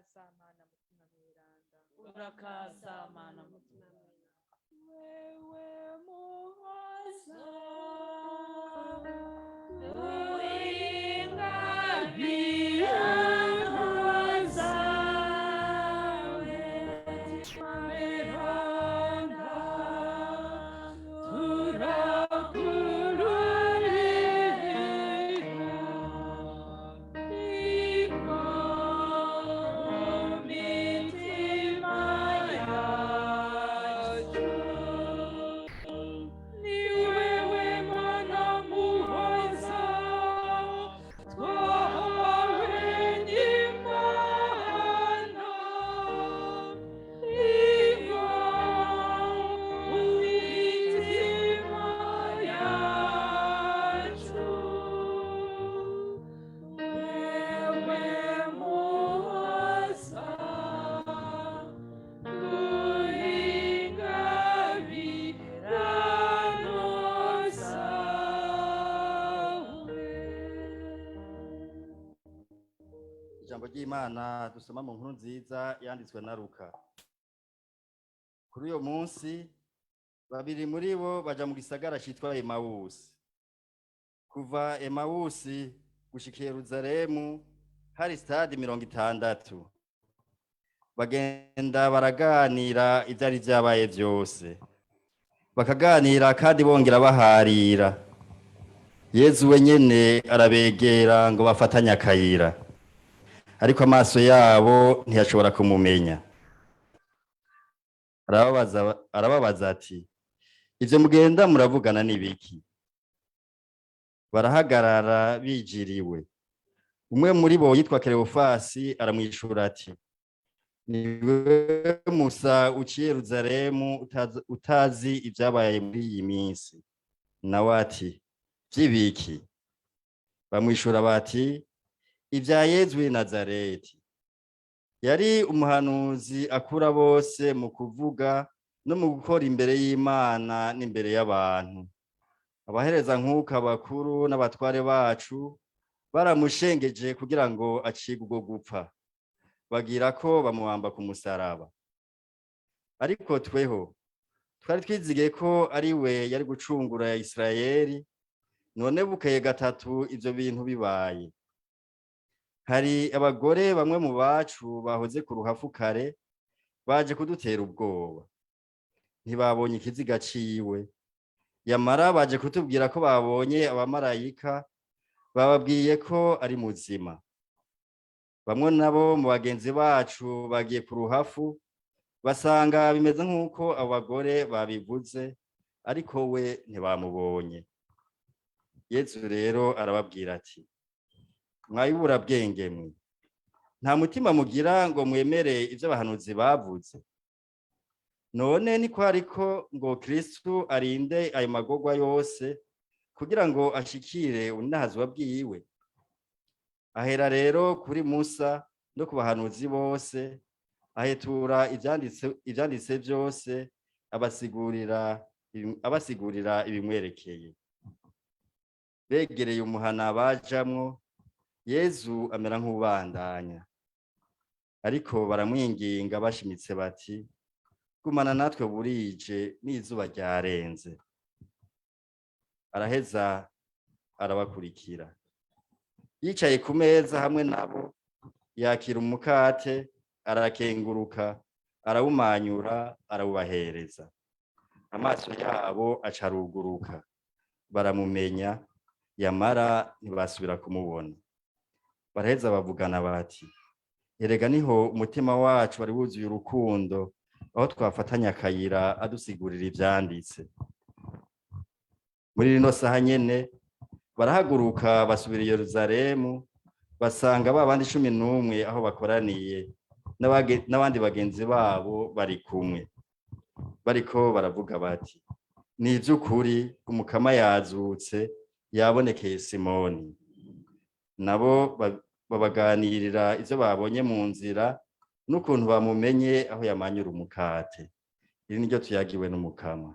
Urakaza Mana Mutima Mweranda. Urakaza Mana Mutima Mweranda. Wewe muhoza duingabirano zawe, Mweranda, turakururira iko mitima yacu. Ni wewe Mana muhoza twahawe n'Imana, iko mitima yacu. Wewe muhoza duingabirano zawe. Ijambo ry'Imana dusoma mu Nkuru Nziza yanditswe na Luka. Kuri uyo munsi, babiri muri bo baja mu gisagara citwa Emawusi. Kuva Emawusi gushika Yeruzalemu hari stadi 60. Bagenda baraganira ivyari vyabaye vyose, bakaganira kandi bongera baharira. Yezu wenyene arabegera ngo bafatanye akayira, ariko amaso yabo ntiyashobora kumumenya. Arababaza ati: "Ivyo mugenda muravugana n'ibiki?" Barahagarara bijiriwe. Umwe muri bo yitwa Kerewofasi aramwishura ati: "Niwe musa uciye Yeruzalemu utazi ibyabaye muri iyi minsi?" Nawe ati: "Vy'ibiki?" Bamwishura bati: "Ibya Yezu w'i Nazareti. Yari umuhanuzi akura bose mu kuvuga no mu gukora imbere y'Imana n'imbere y'abantu. Abahereza nk'uko abakuru n'abatware bacu baramushengeje kugira ngo acibwe ubwo gupfa, bagira ko bamuhamba ku musaraba. Ariko tweho twari twizigiye ko ari we yari gucungura Isirayeli. None bukeye gatatu ivyo bintu bibaye. Hari abagore bamwe mu bacu bahoze ku ruhafu kare baje kudutera ubwoba. Ntibabonye ikiziga ciwe, yamara baje kutubwira ko babonye abamarayika bababwiye ko ari muzima. Bamwe nabo mu bagenzi bacu bagiye ku ruhafu, basanga bimeze nk'uko abo bagore babivuze, ariko we ntibamubonye." Yezu rero arababwira ati: "Mwayibura bwenge mwe, nta mutima mugira ngo mwemere ivyo abahanuzi bavuze. None niko ariko ngo Kristu arinde ayo magorwa yose kugira ngo ashikire ubunahazwa bwiwe?" Ahera rero kuri Musa no ku bahanuzi bose, ahetura ivyanditse vyose, abasigurira ibimwerekeye. Begereye umuhana bajamwo, Yezu amera nk'ubandanya, ariko baramwinginga bashimitse bati: "Gumana natwe, burije n'izuba ryarenze." Araheza arabakurikira. Yicaye ku meza hamwe nabo, yakira umukate, arakenguruka, arawumanyura, arawubahereza. Amaso yabo aca aruguruka, baramumenya, yamara ntibasubira kumubona. Baraheza bavugana bati: "Erega niho umutima wacu wari wuzuye urukundo aho twafatanya akayira adusigurira ivyanditse." Muri rino saha nyene barahaguruka, basubira i Yeruzalemu, basanga ba bandi 11 aho bakoraniye n'abandi bagenzi babo bari kumwe, bariko baravuga bati: "Ni ivy'ukuri, Umukama yazutse, yabonekeye Simoni." Nabo babaganirira ivyo babonye mu nzira n'ukuntu bamumenye aho yamanyura umukate. Iri niryo tuyagiwe n'Umukama.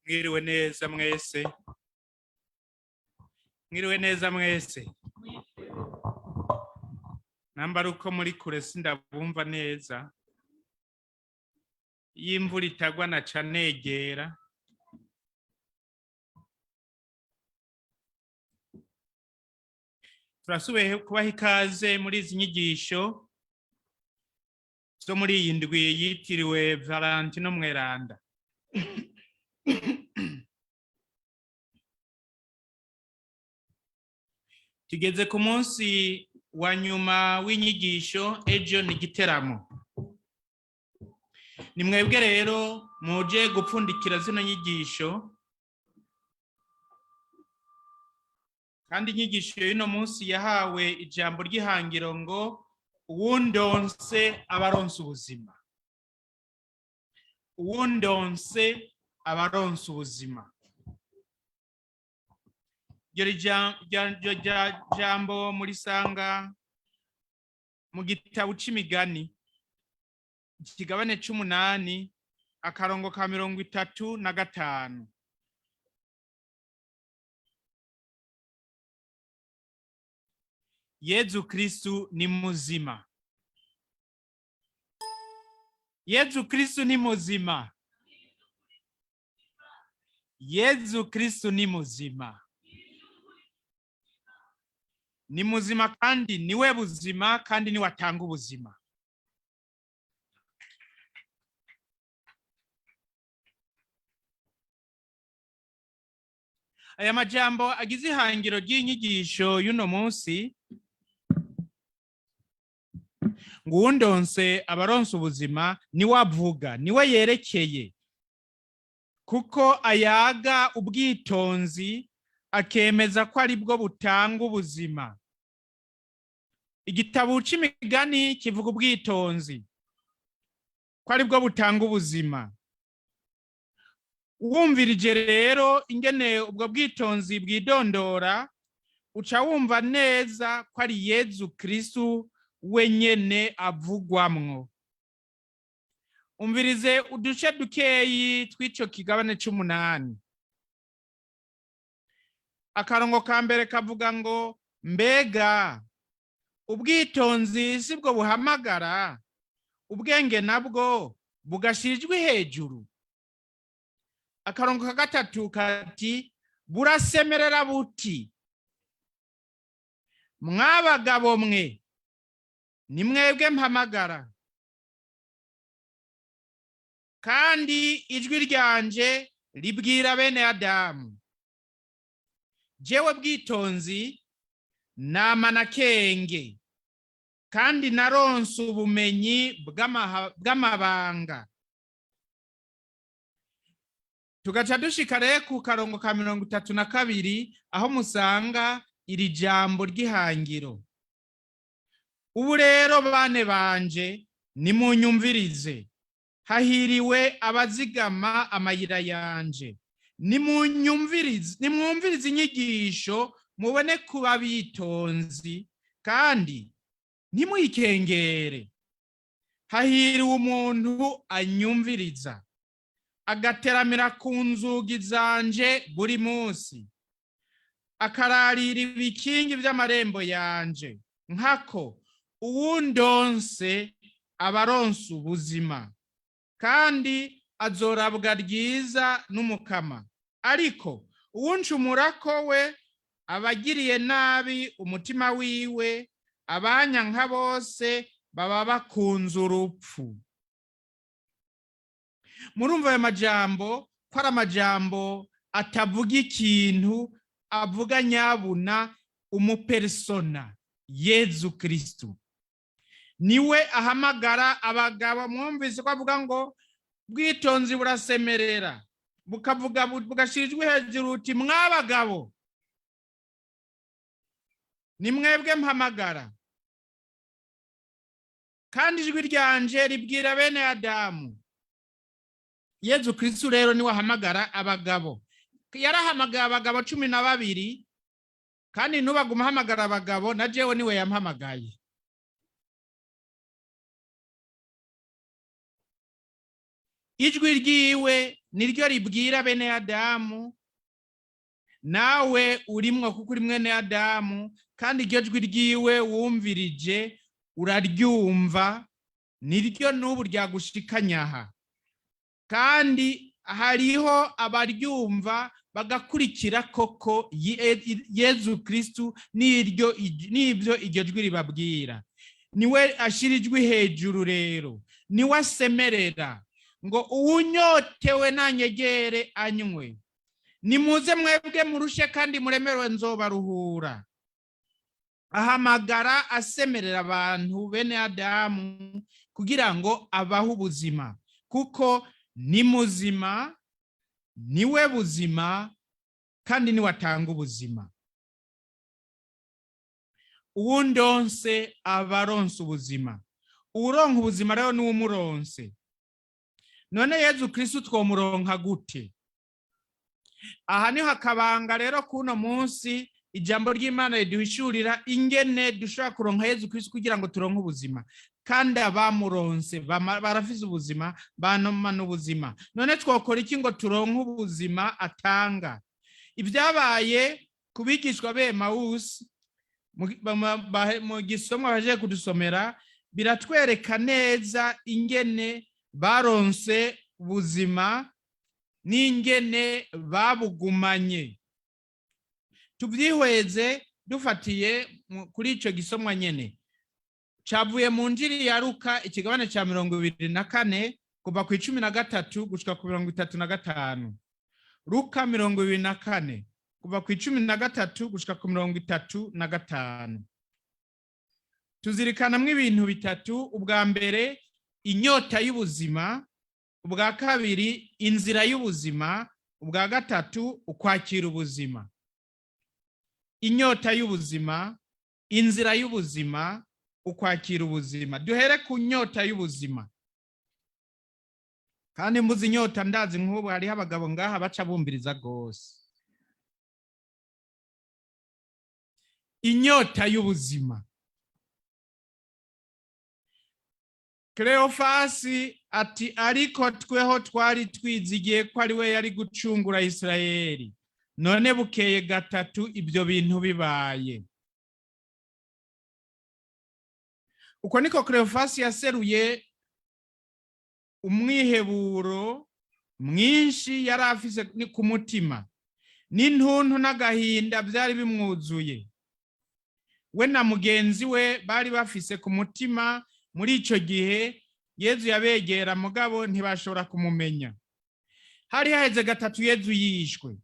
Mwiriwe neza mwese. Mwiriwe neza mwese. Namba ari uko muri kure sindabumva neza. Iyo imvura itagwa naca negera. Turasubiye kubaha ikaze muri izi nyigisho zo muri iyi ndwi yitiriwe Valentino Mweranda. Tugeze ku munsi wa nyuma w'inyigisho, ejo ni igiteramo. Ni mwebwe rero muje gupfundikira zino nyigisho, kandi inyigisho y'uno munsi yahawe ijambo ry'ihangiro ngo uwundonse abaronse ubuzima. Uwundonse abaronse ubuzima. Iryo jambo murisanga mu gitabo c'imigani, ikigabane c'umunani, akarongo ka 35. Yezu Kristu ni muzima. Yezu Kristu ni muzima. Yezu Kristu ni muzima. Ni muzima kandi niwe buzima kandi niwe atanga ubuzima. Aya majambo agize ihangiro ry'inyigisho y'uno munsi ngo uwundonse abaronse ubuzima niwe avuga, niwe yerekeye, kuko ayaga ubwitonzi akemeza ko ari bwo butanga ubuzima. Igitabo c'imigani kivuga ubwitonzi ko ari bwo butanga ubuzima. Wumvirije rero ingene ubwo bwitonzi bwidondora, uca wumva neza ko ari Yezu Kristu wenyene avugwamwo. Umvirize uduce dukeyi tw'ico kigabane c'umunani. Akarongo ka mbere kavuga ngo mbega ubwitonzi si bwo buhamagara, ubwenge nabwo bugashira ijwi hejuru. Akarongo ka gatatu kati burasemerera buti mwabagabo mwe ni mwebwe mpamagara, kandi ijwi ryanje ribwira bene Adamu. Jewe bwitonzi nama na kenge, kandi naronse ubumenyi bw'amabanga. Tugaca dushika rero ku karongo ka 32 aho musanga iri jambo ry'ihangiro. Ubu rero bane banje nimunyumvirize, hahiriwe abazigama amayira yanje. Nimunyumvirize, nimwumvirize inyigisho mubone kuba bitonzi, kandi ntimuyikengere. Hahiriwe umuntu anyumviriza, agateramira ku nzugi zanje buri munsi, akararira ibikingi by'amarembo yanje. Nkako uwundonse abaronse ubuzima, kandi azorabwa ryiza n'umukama. Ariko uwuncumurako we abagiriye nabi umutima wiwe, abanyanka bose baba bakunze urupfu. Murumva ayo majambo ko ari amajambo atavuga ikintu, avuga nyabuna umupersona Yezu Kristu. Niwe ahamagara abagabo. Mwumvise ko avuga ngo bwitonzi burasemerera, bukavuga bugashira ijwi hejuru uti mwabagabo ni mwebwe mpamagara, Kandi ijwi ryanje ribwira bene Adamu. Yezu Kristu rero niwe ahamagara abagabo. Yarahamagaye abagabo 12, kandi ntubaguma ahamagara abagabo, na jewe niwe yampamagaye. Ijwi ryiwe niryo ribwira bene Adamu, nawe urimwo kuko uri mwene Adamu, kandi iryo jwi ryiwe wumvirije uraryumva, niryo n'ubu ryagushikanyaha. Kandi hariho abaryumva bagakurikira koko Yezu Kristu n'ibyo iryo jwi ribabwira. Niwe ashira ijwi hejuru rero, niwe asemerera ngo uwunyotewe nanyegere anywe. Nimuze mwebwe murushe kandi muremerwe, nzobaruhura. Ahamagara asemerera abantu bene Adamu kugira ngo abahe ubuzima, kuko ni muzima, niwe buzima, kandi niwe atanga ubuzima. Uwundonse aba aronse ubuzima, uwuronka ubuzima rero niwe umuronse. None Yezu Kristu twomuronka gute? Aha niho akabanga rero kuno munsi ijambo ry'Imana riduhishurira ingene dushobora kuronka Yezu Kristu kugira ngo turonke ubuzima. Kandi abamuronse barafise ubuzima, banoma n'ubuzima. None twokora iki ngo turonke ubuzima atanga? Ibyabaye ku bigishwa b'Emawusi mu gisomwa baje kudusomera biratwereka neza ingene baronse ubuzima n'ingene babugumanye. Tubyihweze dufatiye kuri ico gisomwa nyene cavuye mu Njiri ya Luka ikigabane ca 24 kuva ku 13 gushika ku 35. Luka 24 kuva ku 13 gushika ku 35. Tuzirikanamwo ibintu bitatu. Ubwa mbere, inyota y'ubuzima. Ubwa kabiri, inzira y'ubuzima. Ubwa gatatu, ukwakira ubuzima. Inyota y'ubuzima, inzira y'ubuzima, ukwakira ubuzima. Duhere ku nyota y'ubuzima. Kandi mbuze inyota, ndazi nk'ubu hariho abagabo ngaha baca bumviriza gose. Inyota y'ubuzima. Kleofasi ati ariko tweho twari twizigiye ko ari we yari gucungura Isirayeli, none bukeye gatatu ibyo bintu bibaye. Uko niko Kleofasi yaseruye umwiheburo mwinshi yari afise ku mutima, n'intuntu n'agahinda byari bimwuzuye. We na mugenzi we bari bafise ku mutima. Muri ico gihe Yezu yabegera, mugabo ntibashobora kumumenya. Hari haheze gatatu Yezu yishwe.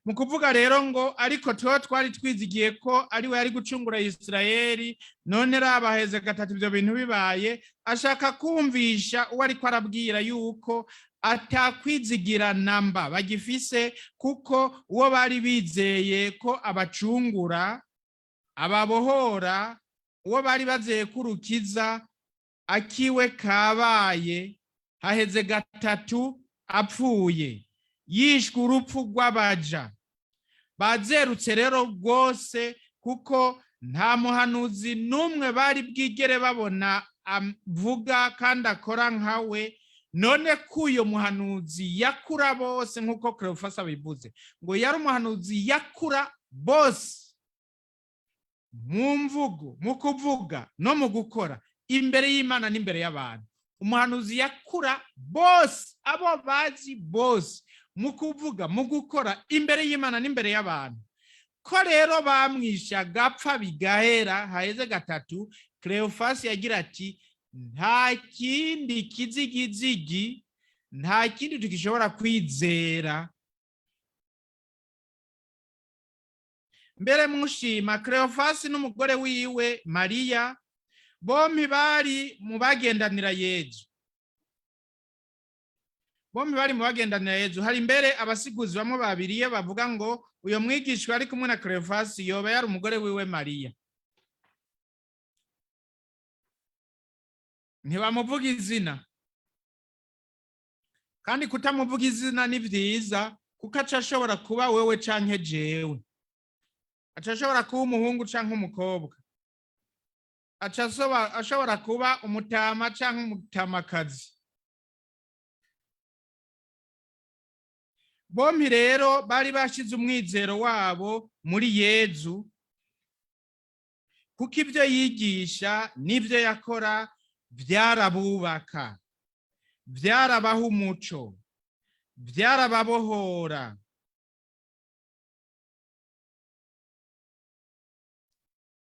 Mu kuvuga rero ngo ariko twe twari twizigiye ko ari we yari gucungura Isirayeli, none rabaheze gatatu ibyo bintu bibaye, ashaka kumvisha uwo ariko arabwira yuko atakwizigira namba bagifise, kuko uwo bari bizeye ko abacungura, ababohora, uwo bari bazeye kurukiza akiwe kabaye, haheze gatatu apfuye, yishwe urupfu rw'abaja. Bazerutse rero rwose, kuko nta muhanuzi n'umwe bari bwigere babona avuga kandi akora nkawe. None ko uyo muhanuzi yakura bose, nk'uko Kleofasi abivuze ngo yari umuhanuzi yakura bose mu mvugo, mu kuvuga no mu gukora, imbere y'Imana n'imbere y'abantu. Umuhanuzi yakura bose, abo bazi bose, mu kuvuga, mu gukora, imbere y'Imana n'imbere y'abantu. Ko rero bamwisha gapfa bigahera haheze gatatu, Kleofasi yagira ati nta kindi kizigizigi, nta kindi tugishobora kwizera. Mbere mushima Kleofasi n'umugore wiwe Mariya bombi bari mu bagendanira Yezu. Bombi bari mu bagendanira Yezu. Hari mbere abasiguzi bamwe babiriye bavuga ngo uyo mwigishwa ari kumwe na Kleofasi yoba yari umugore wiwe Mariya. Ntibamuvuga izina, kandi kutamuvuga izina ni byiza, kuko aca ashobora kuba wewe canke jewe, aca ashobora kuba umuhungu canke umukobwa, aca ashobora kuba umutama canke umutamakazi. Bompi rero bari bashize umwizero wabo muri Yezu, kuko ibyo yigisha n'ibyo yakora byarabubaka, byarabaha umuco, byarababohora.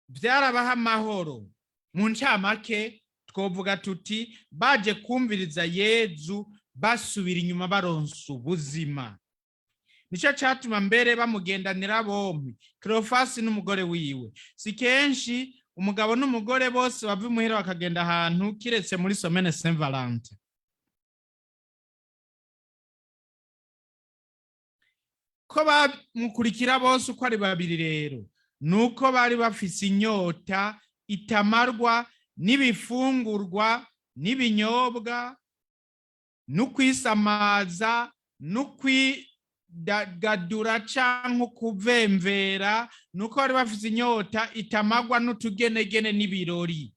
Byarabaha amahoro. Mu ncamake twovuga tuti baje kumviriza Yezu basubira inyuma baronsa ubuzima. Nicyo cyatuma mbere bamugendanira bombi, Cleophas n'umugore wiwe. Si kenshi umugabo n'umugore bose bava imuhira bakagenda ahantu, kiretse muri semaine Saint Valentin. Ko bamukurikira bose uko ari babiri rero, nuko bari bafise inyota itamarwa n'ibifungurwa n'ibinyobwa n'ukwisamaza n'ukwidagadura canke kuvemvera, nuko bari bafise inyota itamarwa n'utugenegene n'ibirori.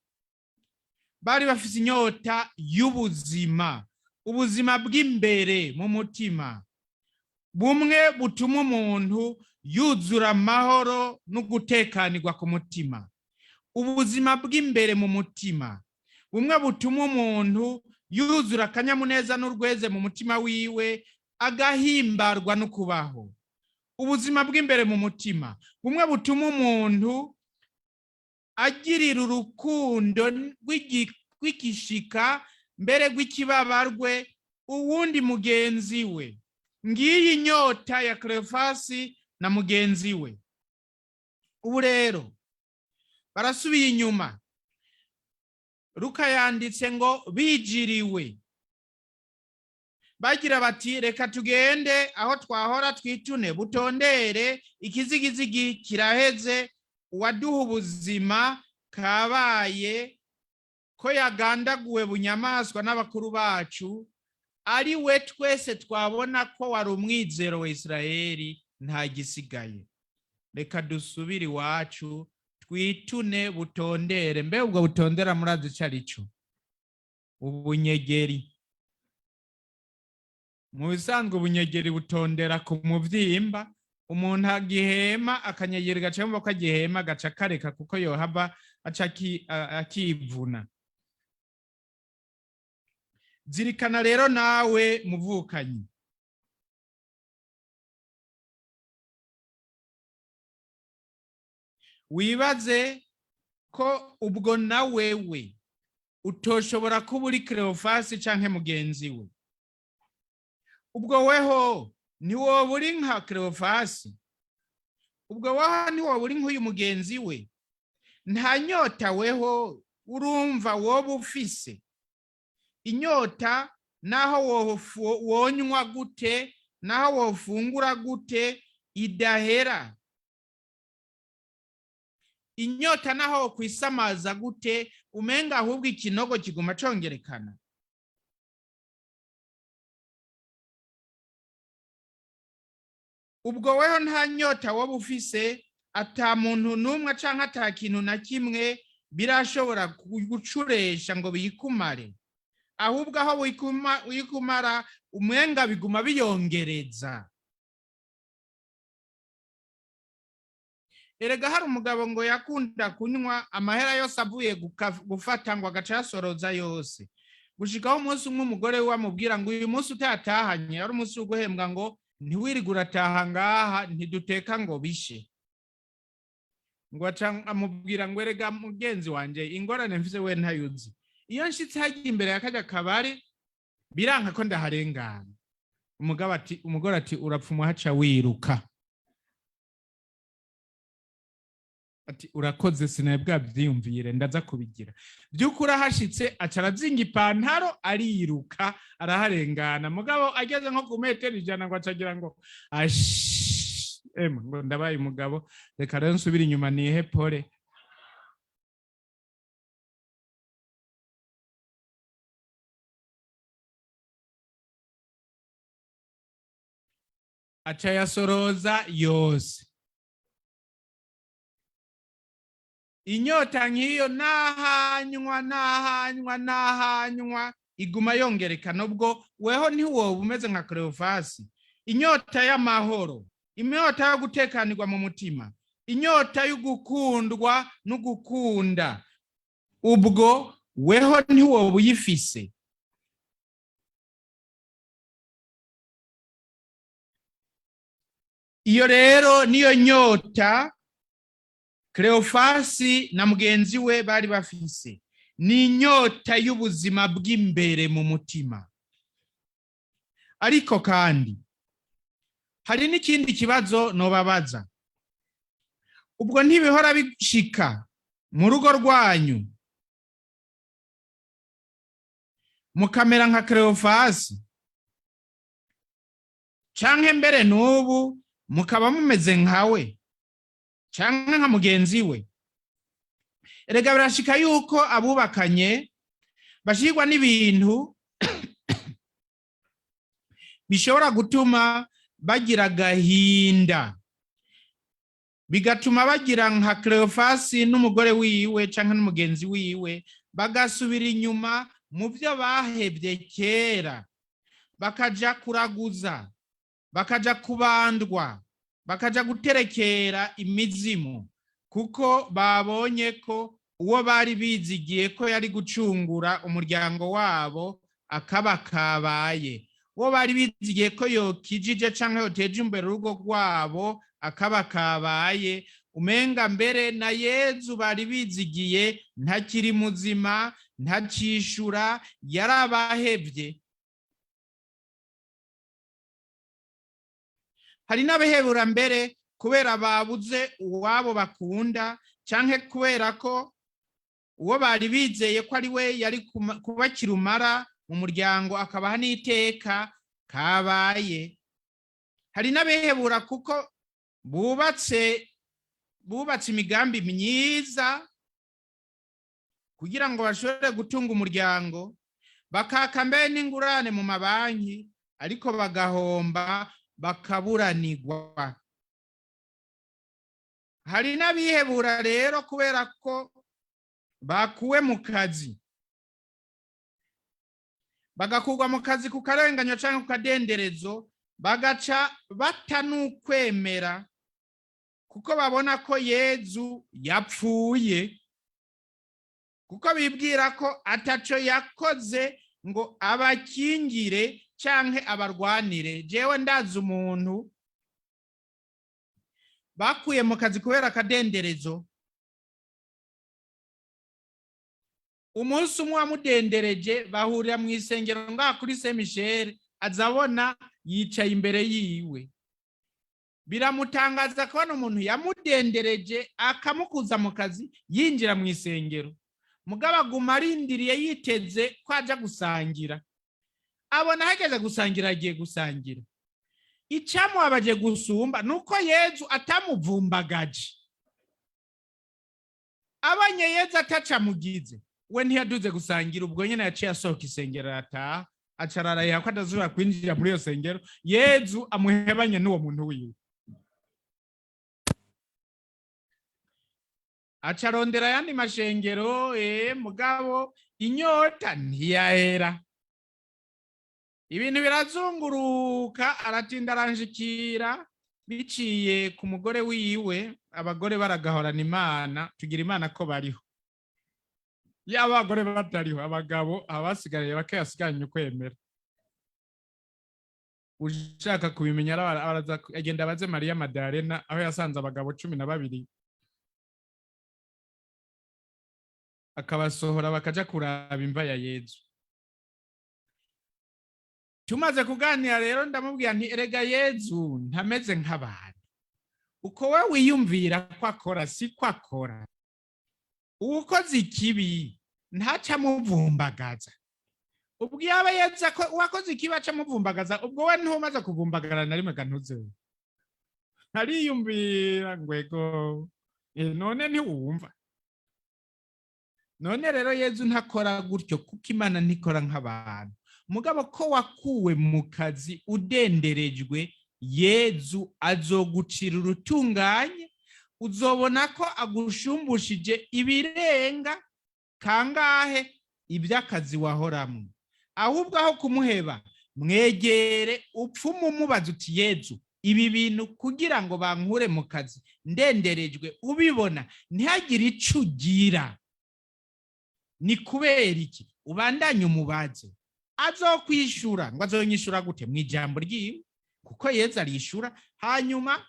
Bari bafise inyota y'ubuzima, ubuzima bw'imbere mu mutima, bumwe butuma umuntu yuzura amahoro no gutekanirwa ku mutima. Ubuzima bw'imbere mu mutima, bumwe butuma umuntu yuzura akanyamuneza n'urweze mu mutima wiwe, agahimbarwa no kubaho. Ubuzima bw'imbere mu mutima, bumwe butuma umuntu agirira urukundo rw'igishika mbere rw'ikibabarwe uwundi mugenzi we. Ngiyi inyota ya Cleophas na mugenzi we. Ubu rero barasubiye inyuma. Luka yanditse ngo bijiriwe, bagira bati reka tugende aho twahora twitune butondere, ikizigizigi kiraheze, uwaduha ubuzima kabaye ko yagandaguwe bunyamaswa n'abakuru bacu, ari we twese twabona ko wari umwizero wa Israeli, nta gisigaye. Reka dusubire iwacu twitune butondere. Mbe ubwo butondera murazi ico ari cyo? Ubunyegeri. Mu bisanzwe ubunyegeri butondera ku muvyimba, umuntu agihema akanyegeri gaca yumva ko agihema, gaca kareka kuko yohava aca akivuna. Zirikana rero nawe muvukanyi, wibaze ko ubwo na wewe utoshobora kuba uri Cleophas canke mugenzi we. Ubwo weho ntiwoba uri nka Cleophas, ubwo weho ntiwoba uri nk'uyu mugenzi we. Nta nyota weho urumva woba ufise. Inyota naho wonywa gute, naho wofungura gute, idahera. Inyota naho wokwisamaza gute, umenga ahubwo ikinogo kiguma congerekana. Ubwo weho nta nyota woba ufise, ata muntu n'umwe canke ata kintu na kimwe birashobora gucuresha ngo biyikumare. Ahubwo aho wikumara umenga biguma biyongereza. Erega hari umugabo ngo yakunda kunywa amahera yose avuye gufata ngo agaca yasoroza yose. Gushikaho umunsi umwe umugore we amubwira ngo uyu munsi utatahanye ari umunsi wo guhembwa, ngo ntiwirigure urataha ngaha ntiduteka ngo bishe. Ngo aca amubwira ngo erega mugenzi wanje ingorane mfise we ntayuzi. Iyo nshitse hagiye imbere ya karya kabare biranka ko ndaharengana. Umugabo ati, umugore ati urapfuma haca wiruka. Ati urakoze sinari bwabyiyumvire ndaza kubigira. By'ukuri ahashitse aca arazinga ipantaro ariruka araharengana. Mugabo ageze nko ku metero 100 ngo acagira ngo ashi, emwe ngo ndabaye umugabo reka rero nsubire inyuma nihe pole. Aca yasoroza yose. Inyota nk'iyo nahanywa nahanywa nahanywa iguma yongerekana. Ubwo weho ntiwoba umeze nka Cleophas. Inyota y'amahoro, inyota yo gutekanirwa mu mutima, inyota yo gukundwa no gukunda, ubwo weho ntiwoba uyifise. Iyo rero niyo nyota Cleophas na mugenzi we bari bafise, ni inyota y'ubuzima bw'imbere mu mutima. Ariko kandi hari n'ikindi kibazo nobabaza. Ubwo ntibihora bishika mu rugo rwanyu mukamera nka Cleophas, canke mbere n'ubu mukaba mumeze nkawe canke nka mugenzi we? Erega birashika yuko abubakanye bashirwa n'ibintu bishobora gutuma bagira agahinda, bigatuma bagira nka Cleophas n'umugore wiwe canke n'umugenzi wiwe, bagasubira inyuma mu byo bahevye kera, bakaja kuraguza, bakaja kubandwa, bakaja guterekera imizimu, kuko babonye ko uwo bari bizigiye ko yari gucungura umuryango wabo akaba kabaye, uwo bari bizigiye ko yokijije canke yoteje imbere urugo rwabo akaba kabaye, umenga mbere na Yezu bari bizigiye ntakiri muzima, ntacishura, yarabahevye. Hari n'abahebura mbere kubera babuze uwabo bakunda, canke kubera ko uwo bari bizeye ko ari we yari kuba kirumara mu muryango akabaha n'iteka kabaye. Hari n'abehebura kuko bubatse imigambi myiza kugira ngo bashobore gutunga umuryango, bakaka mbere n'ingurane mu mabanki, ariko bagahomba bakaburanirwa. Hari n'abihebura rero kubera ko bakuwe mu kazi, bagakurwa mu kazi ku karenganyo canke ku kadenderezo, bagaca batanukwemera kuko babona ko Yezu yapfuye, kuko bibwira ko ataco yakoze ngo abakingire canke abarwanire. Jewe ndazi umuntu bakuye mu kazi kubera akadenderezo, umunsi umwe wamudendereje bahurira mu isengero ngaha kuri Saint Michel, azabona yicaye imbere yiwe. Biramutangaza kubona umuntu yamudendereje akamukuza mu kazi yinjira mu isengero, mugabo aguma arindiriye yiteze ko aja gusangira. Abona hageze gusangira agiye gusangira. Icamubabaje gusumba nuko Yezu atamuvumbagaje. Abonye Yezu atacamugize, we ntiyaduze gusangira, ubwo nyene yaciye asohoka isengero arataha, aca ararahira ko atazosubira kwinjira muri iyo sengero, Yezu amuhebanye n'uwo muntu wiwe. Aca arondera ayandi mashengero, mugabo inyota ntiyahera. Ibintu birazunguruka, aratinda aranjikira biciye ku mugore wiwe. Abagore baragahorana Imana, tugira Imana ko bariho. Yaba abagore batariho, abagabo abasigariye bake yasigaranye ukwemera. Ushaka kubimenya araza agenda abaze Mariya Magdalena aho yasanze abagabo 12 akabasohora bakaja kuraba imva ya Yezu. Tumaze kuganira rero ndamubwira nti erega Yezu ntameze nk'abantu, uko we wiyumvira ko akora si ko akora. Uwukoze ikibi ntaca amuvumbagaza. Ubwo yaba Yezu uwakoze ikibi aca amuvumbagaza, ubwo we ntumaze kuvumbagara na rimwe gantuze. Ariyumvira ngo ego, none ntiwumva. None rero Yezu ntakora gutyo kuko Imana ntikora nk'abantu. Mugabo ko wakuwe mu kazi udenderejwe, Yezu azogucira urutunganye, uzobona ko agushumbushyije ibirenga kangahe iby'akazi wahoramwo. Ahubwo aho kumuheba, mwegere upfumu umubaza uti: "Yezu, ibi bintu kugira ngo bankure mu kazi ndenderejwe, ubibona ntihagire ico ugira, ni kubera iki?" Ubandanye umubaze, azokwishura. Ngo azonyishura gute? Mu ijambo ryiwe, kuko Yezu arishura. Hanyuma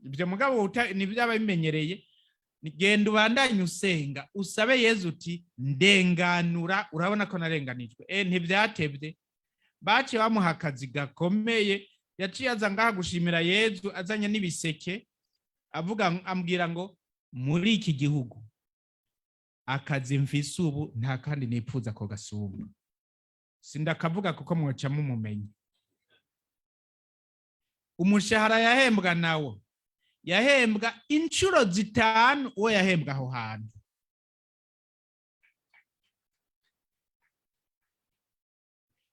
ibyo mugabo ntibyaba bimenyereye. Genda ubandanye usenga, usabe Yezu uti: "Ndenganura, urabona ko narenganijwe." Ntibyatebye, baciye bamuha akazi gakomeye. Yaciye aza ngaha gushimira Yezu, azanye n'ibiseke, avuga, ambwira ngo: "Muri iki gihugu akazi mfise ubu nta kandi nipfuza ko gasumba." Sindakavuga kuko mwoca mumumenye. Umushahara yahembwa nawo yahembwa inshuro 5 uwo yahembwa aho hantu.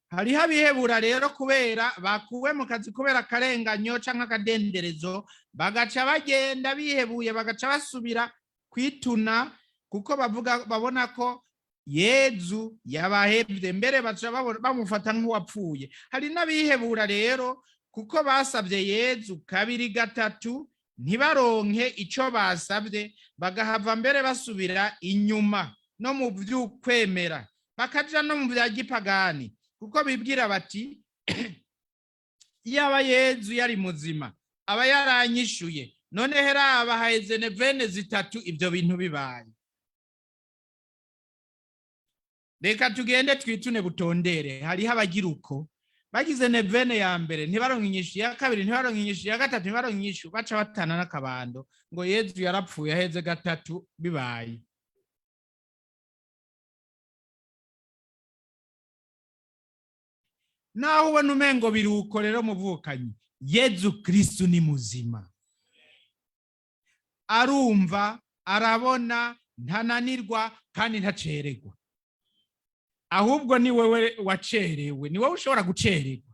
Hariho abihebura rero kubera bakuwe mu kazi kubera akarenganyo canke akadenderezo, bagaca bagenda bihebuye, bagaca basubira kwituna kuko bavuga babona ko Yezu yabahebye, mbere baca bamufata nk'uwapfuye. Hari n'abihebura rero kuko basabye Yezu kabiri, gatatu, ntibaronke ico basabye, bagahava mbere basubira inyuma no mu vy'ukwemera, bakaja no mu vya gipagani, kuko bibwira bati: "Iyaba Yezu yari muzima aba yaranyishuye, none heraba haheze neuvaines 3 ibyo bintu bibaye, reka tugende twitune butondere." Hariho abagira uko: bagize neuvaine ya mbere ntibaronke inyishu, ya kabiri ntibaronke inyishu, ya gatatu ntibaronke inyishu, baca batana n'akabando ngo Yezu yarapfuye, aheze gatatu bibaye. Naho ubona umengo biruko rero, muvukanyi, Yezu Kristu ni muzima, arumva, arabona, ntananirwa kandi ntacererwa. Ahubwo ni wewe wacerewe, ni wowe ushobora gucererwa,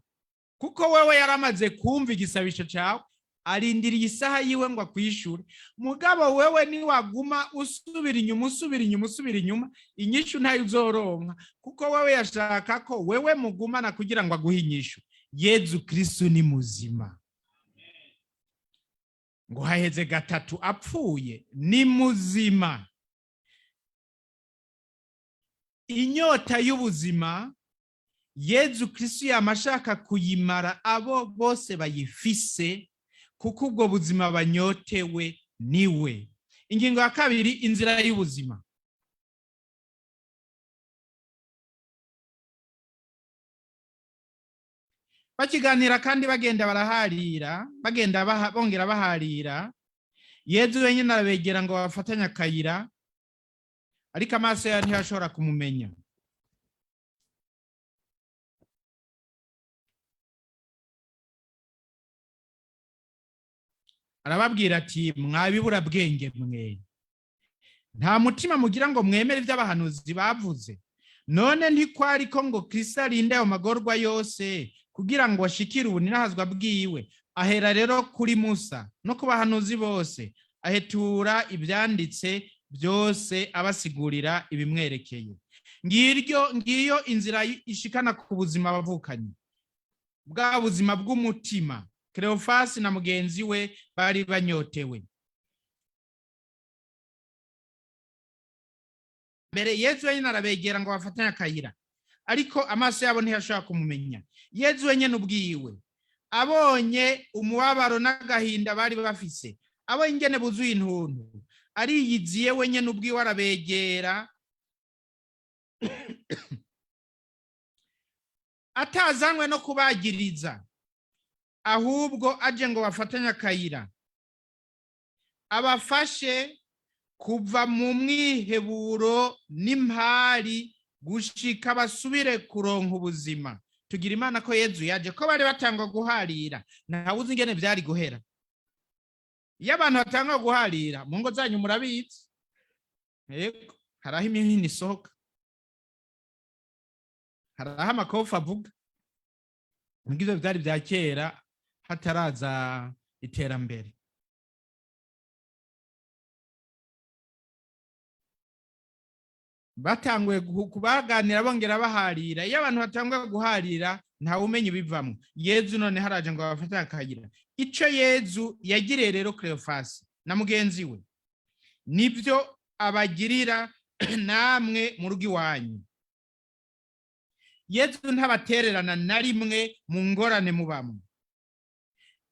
kuko wewe yaramaze kumva igisabisho cyawe, arindiriye isaha yiwe ngo akwishure. Mugabo wewe niwaguma usubira inyuma, usubira inyuma, usubira inyuma, inyishu ntayo uzoronka, kuko wewe yashaka ko wewe mugumana kugira ngo aguhe inyishu. Yezu Kristu ni muzima. Ngo haheze gatatu apfuye, ni muzima. Inyota y'ubuzima Yezu Kristu yama ashaka kuyimara abo bose bayifise, kuko ubwo buzima banyotewe niwe. Ingingo ya kabiri, inzira y'ubuzima. Bakiganira kandi bagenda baraharira, bagenda bongera baharira, Yezu wenyine arabegera ngo bafatanye akayira, ariko amaso yayo ntiyashobora kumumenya. Arababwira ati: "Mwabibura bwenge mwe, nta mutima mugira ngo mwemere iby'abahanuzi bavuze? None ntikwari ko ngo Kristo arinde ayo magorwa yose kugira ngo ashikire ubuninahazwa bwiwe?" Ahera rero kuri Musa no ku bahanuzi bose, ahetura ibyanditse byose, abasigurira ibimwerekeye. Ngiryo, ngiyo inzira ishikana ku buzima bavukanye, bwa buzima bw'umutima Cleophas na mugenzi we bari banyotewe. Mbere Yezu wenyine arabegera ngo bafatanye akayira, ariko amaso yabo ntiyashobora kumumenya. Yezu wenyine ubwiwe abonye umubabaro n'agahinda bari bafise, abonye ingene buzuye intuntu, ariyiziye wenyine ubwiwe, arabegera atazanywe no kubagiriza, ahubwo aje ngo bafatanye akayira, abafashe kuva mu mwiheburo n'impari gushika basubire kuronka ubuzima. Tugira Imana ko Yezu yaje, ko bari batangwa guharira, ntawe uzi ingene byari guhera. Iyo abantu batangwa guharira mu ngo zanyu, murabizi, yego, hari aho imihini isohoka, hari aho amakofi avuga. Ibyo byari bya kera. Hataraza iterambere. Batanguye kubaganira, bongera baharira. Iyo abantu batanguye guharira, ntawe umenya ibivamwo. Yezu none haraje ngo babafate akayira. Ico Yezu yagiriye rero Cleophas na mugenzi we, nibyo abagirira namwe mu rugo iwanyu. Yezu ntabatererana na rimwe mu ngorane mubamwo.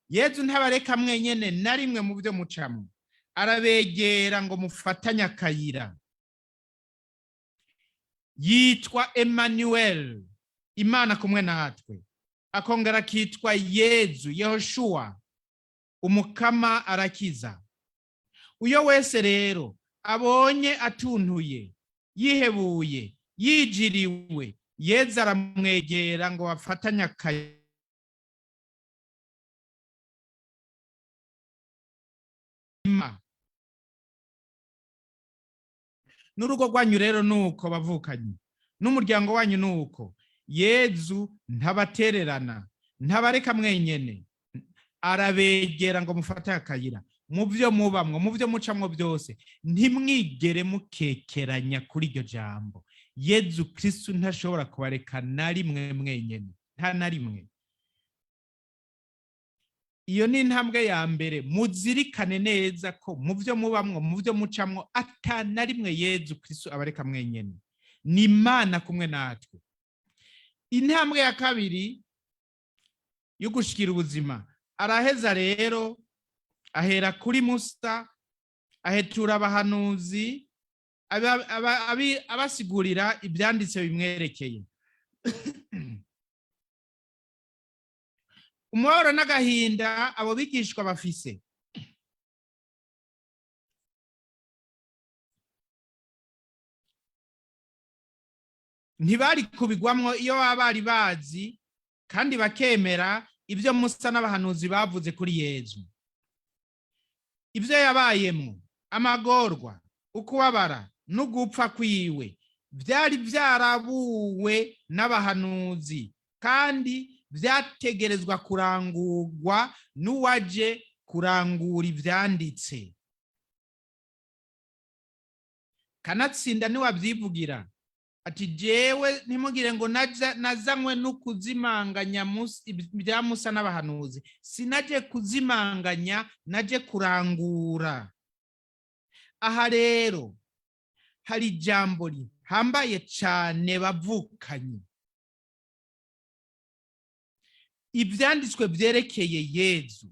Yezu ntabareka mwenyene na rimwe mu byo mucamwo. Arabegera ngo mufatanye akayira. Yitwa Emmanuel, Imana kumwe natwe. Akongera akitwa Yezu, Yehoshua, Umukama arakiza. Uyo wese rero abonye atuntuye, yihebuye, yijiriwe, Yezu aramwegera ngo bafatanye akayira. N'urugo rwanyu rero nuko bavukanye, n'umuryango wanyu nuko. Yezu ntabatererana, ntabareka mwenyene, arabegera ngo mufate akayira mu byo mubamwo, mu byo mucamwo byose. Ntimwigere mukekeranya kuri iryo jambo. Yezu Kristu ntashobora kubareka na rimwe mwenyene, nta na rimwe. Iyo ni intambwe ya mbere. Muzirikane neza ko mu byo mubamwo, mu byo mucamwo, ata na rimwe Yezu Kristu abareka mwenyene. Ni Imana kumwe natwe. Intambwe ya kabiri yo gushikira ubuzima, araheza rero ahera kuri Musa, ahetura abahanuzi, abasigurira ibyanditse bimwerekeye. Umubabaro n'agahinda abo bigishwa bafise ntibari kubigwamwo iyo baba bari bazi kandi bakemera ibyo Musa n'abahanuzi bavuze kuri Yezu, ibyo yabayemwo, amagorwa, ukubabara n'ugupfa kwiwe. Byari byarabuwe n'abahanuzi kandi byategerezwa kurangurwa n'uwaje kurangura ibyanditse. Kanatsinda niwabyivugira ati: "Jewe ntimugire ngo nazanywe no kuzimanganya ibya Musa n'abahanuzi. Sinaje kuzimanganya, naje kurangura." Aha rero hari ijambo rihambaye cyane, bavukanye. Ibyanditswe byerekeye Yezu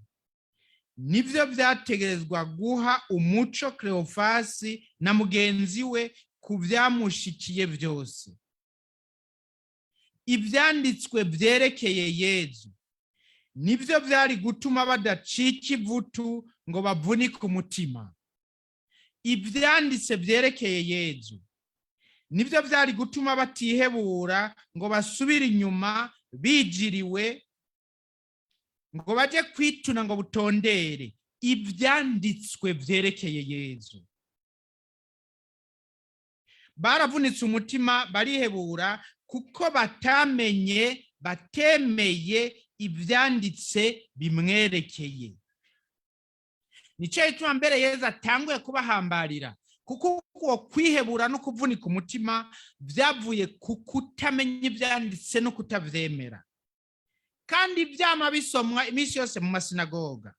nibyo byategerezwa guha umuco Cleophas na mugenzi we ku byamushikiye byose. Ibyanditswe byerekeye Yezu nibyo byari gutuma badacika ivutu ngo bavunike umutima. Ibyanditse byerekeye Yezu nibyo byari gutuma batihebura ngo basubire inyuma bijiriwe, ngo baje kwituna ngo butondere. Ibyanditswe byerekeye Yezu, baravunitse umutima, barihebura kuko batamenye, batemeye ibyanditse bimwerekeye. Nicyo gituma mbere Yezu atanguye kubahambarira, kuko uko kwihebura no kuvunika umutima byavuye ku kutamenya ibyanditse no kutabyemera, kandi byama bisomwa iminsi yose mu masinagoga.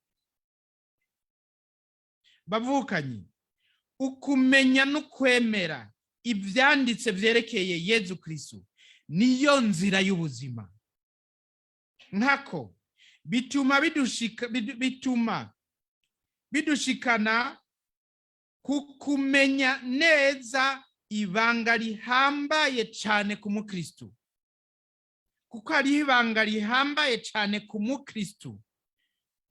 Bavukanye, ukumenya no kwemera ibyanditse byerekeye Yezu Kristu niyo nzira y'ubuzima. Nkako bituma bidushikana ku kumenya neza ibanga rihambaye cyane ku mukristu, kuko hariho ibanga rihambaye cyane ku mukristu.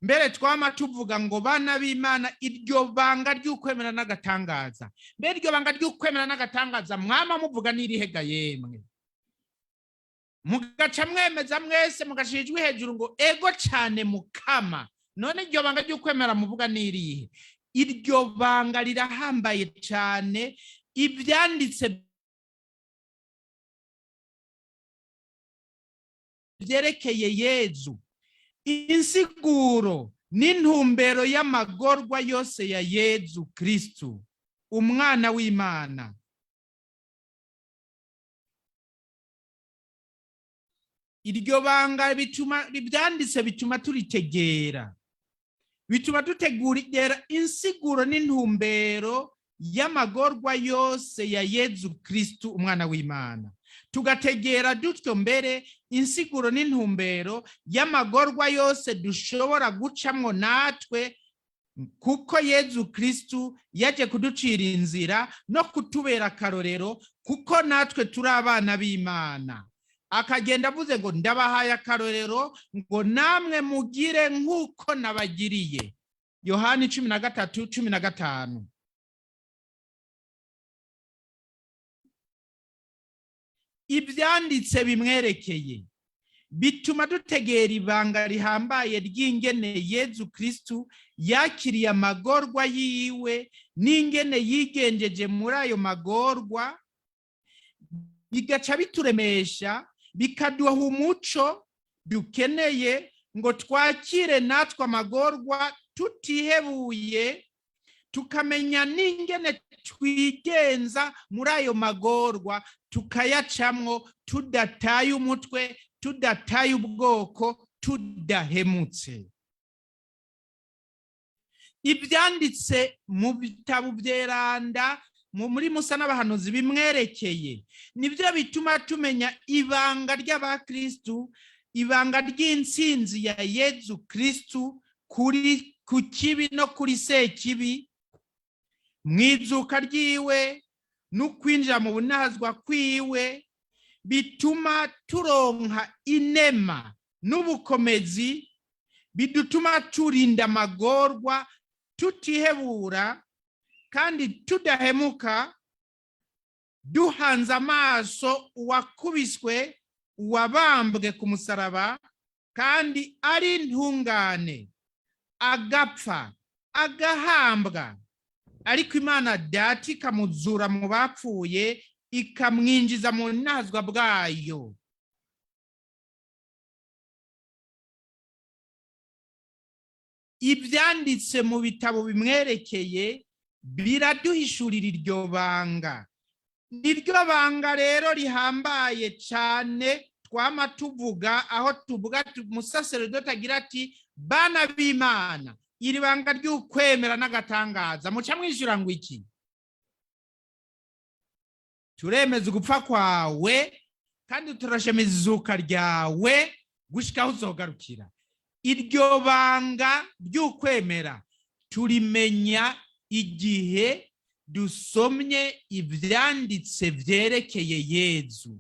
Mbere twama tuvuga ngo: "Bana b'Imana, iryo banga ry'ukwemera n'agatangaza." Mbere iryo banga ry'ukwemera n'agatangaza mwama muvuga n'irihega yemwe? Mugaca mwemeza mwese, mugashira ijwi hejuru ngo: "Ego cyane Mukama." None iryo banga ry'ukwemera muvuga n'irihe? Iryo banga rirahambaye cyane. Ibyanditse byerekeye Yezu Insiguro n'intumbero y'amagorwa yose ya Yezu Kristu, umwana w'Imana. Iryo banga bituma ibyanditse bituma turitegera, bituma dutegura insiguro n'intumbero y'amagorwa yose ya Yezu Kristu, umwana w'Imana. Tugategera dutyo mbere insiguro n'intumbero y'amagorwa yose dushobora gucamwo natwe, kuko Yezu Kristu yaje kuducira inzira no kutubera akarorero, kuko natwe turi abana b'Imana. Akagenda avuze ngo ndabahaye akarorero ngo namwe mugire nk'uko nabagiriye. Yohani 13:15. Ibyanditse bimwerekeye bituma dutegera ibanga rihambaye ry'ingene Yezu Kristu yakiriye amagorwa yiwe n'ingene yigenjeje muri ayo magorwa, bigaca bituremesha, bikaduha umuco dukeneye ngo twakire natwe amagorwa tutihebuye, tukamenya n'ingene twigenza muri ayo magorwa, tukayacamwo tudataye umutwe, tudataye ubwoko, tudahemutse. Ibyanditse mu bitabo byeranda muri Musa n'abahanuzi bimwerekeye nibyo bituma tumenya ibanga ry'abakristu, ibanga ry'intsinzi ya Yezu Kristu kuri ku kibi no kuri sekibi, mwizuka ryiwe no kwinjira mu bunazwa kwiwe, bituma turonka inema n'ubukomezi, bidutuma turinda amagorwa tutihebura kandi tudahemuka, duhanze amaso uwakubiswe, uwabambwe ku musaraba, kandi ari intungane, agapfa agahambwa, ariko Imana Data ikamuzura mu bapfuye, ikamwinjiza mu nazwa bwayo. Ibyanditse mu bitabo bimwerekeye biraduhishurira iryo banga. Niryo banga rero rihambaye cyane twama tuvuga, aho tuvuga umusaseredoti agira ati bana b'Imana, iri banga ry'ukwemera n'agatangaza muca mwishyura ngo iki? Turemeza ugupfa kwawe kandi turashemeza izuka ryawe gushika aho uzogarukira. Iryo banga ry'ukwemera turimenya igihe dusomye ibyanditse byerekeye Yezu.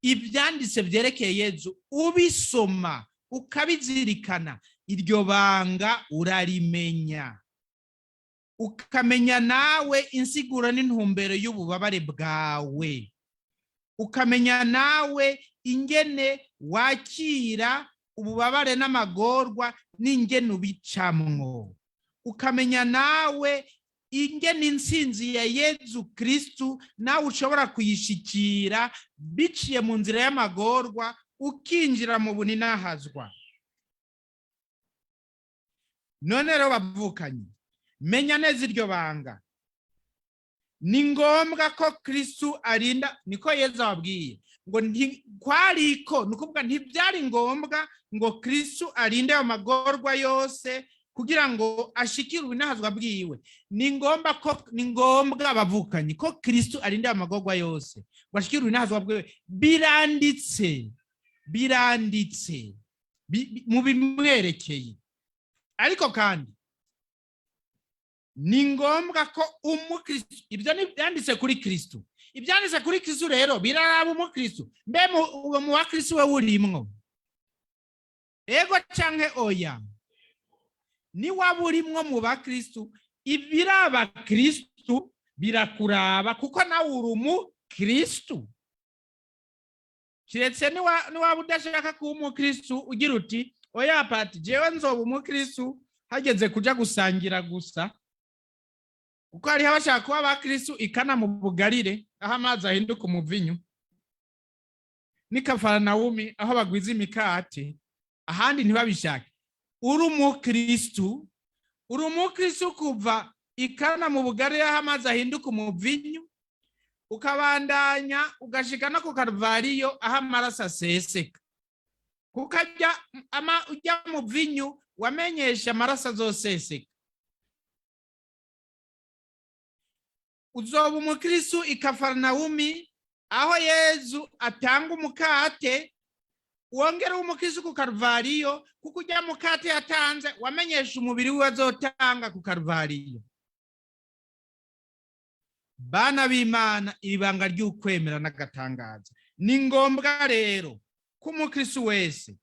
Ibyanditse byerekeye Yezu ubisoma ukabizirikana, iryo banga urarimenya, ukamenya nawe insiguro n'intumbero y'ububabare bwawe, ukamenya nawe ingene wakira ububabare n'amagorwa n'ingene ubicamwo, ukamenya nawe ingene intsinzi ya Yezu Kristu nawe ushobora kuyishikira biciye mu nzira y'amagorwa, ukinjira mu buninahazwa. None rero bavukanye, menya neza iryo banga. Ni ngombwa ko Kristu arinda, niko Yezu ababwiye ngo kwariko, ni ukuvuga ntibyari ngombwa ngo Kristu arinde ayo magorwa yose kugira ngo ashikire ubunahazwa bwiwe. Ni ngombwa ko, ni ngombwa bavukanye ko Kristu arinde ayo magorwa yose ngo ashikire ubunahazwa bwiwe. Biranditse, biranditse mu bimwerekeye. Ariko kandi ni ngombwa ko umukristu, ibyo ni byanditse kuri Kristu, ibyanditse kuri Kristu rero biraraba umukristu. Mbe mu wa Kristu we urimwo? Ego canke oya? Ni waba urimwo mu bakristu, ibiraba Kristu birakuraba, kuko nawe uri umukristu. Kiretse niwaba udashaka kuba umukristu ugira uti oya pati, jewe nzoba umukristu hageze kuja gusangira gusa, kuko hariho abashaka kuba abakristu ikana mu bugarire aho amazi ahinduka umuvinyu, ni Kafaranawumi aho bagwiza imikate. Ahandi ntibabishake. Uri umukristu, uri umukristu kuva ikana mu bugari aho amazi ahinduka umuvinyu, ukabandanya ugashika no ku Karuvariyo aho amaraso aseseka, kuko ujya mu vinyu wamenyesha amaraso azoseseka. Uzoba umukristu i Kafaranawumi aho Yezu atanga umukate, wongera umukristu ku Karuvariyo, kuko ujya mukate yatanze wamenyesha umubiri we azotanga ku Karuvariyo. Bana b'Imana, iri banga ry'ukwemera n'agatangaza. Ni ngombwa rero ko umukristu wese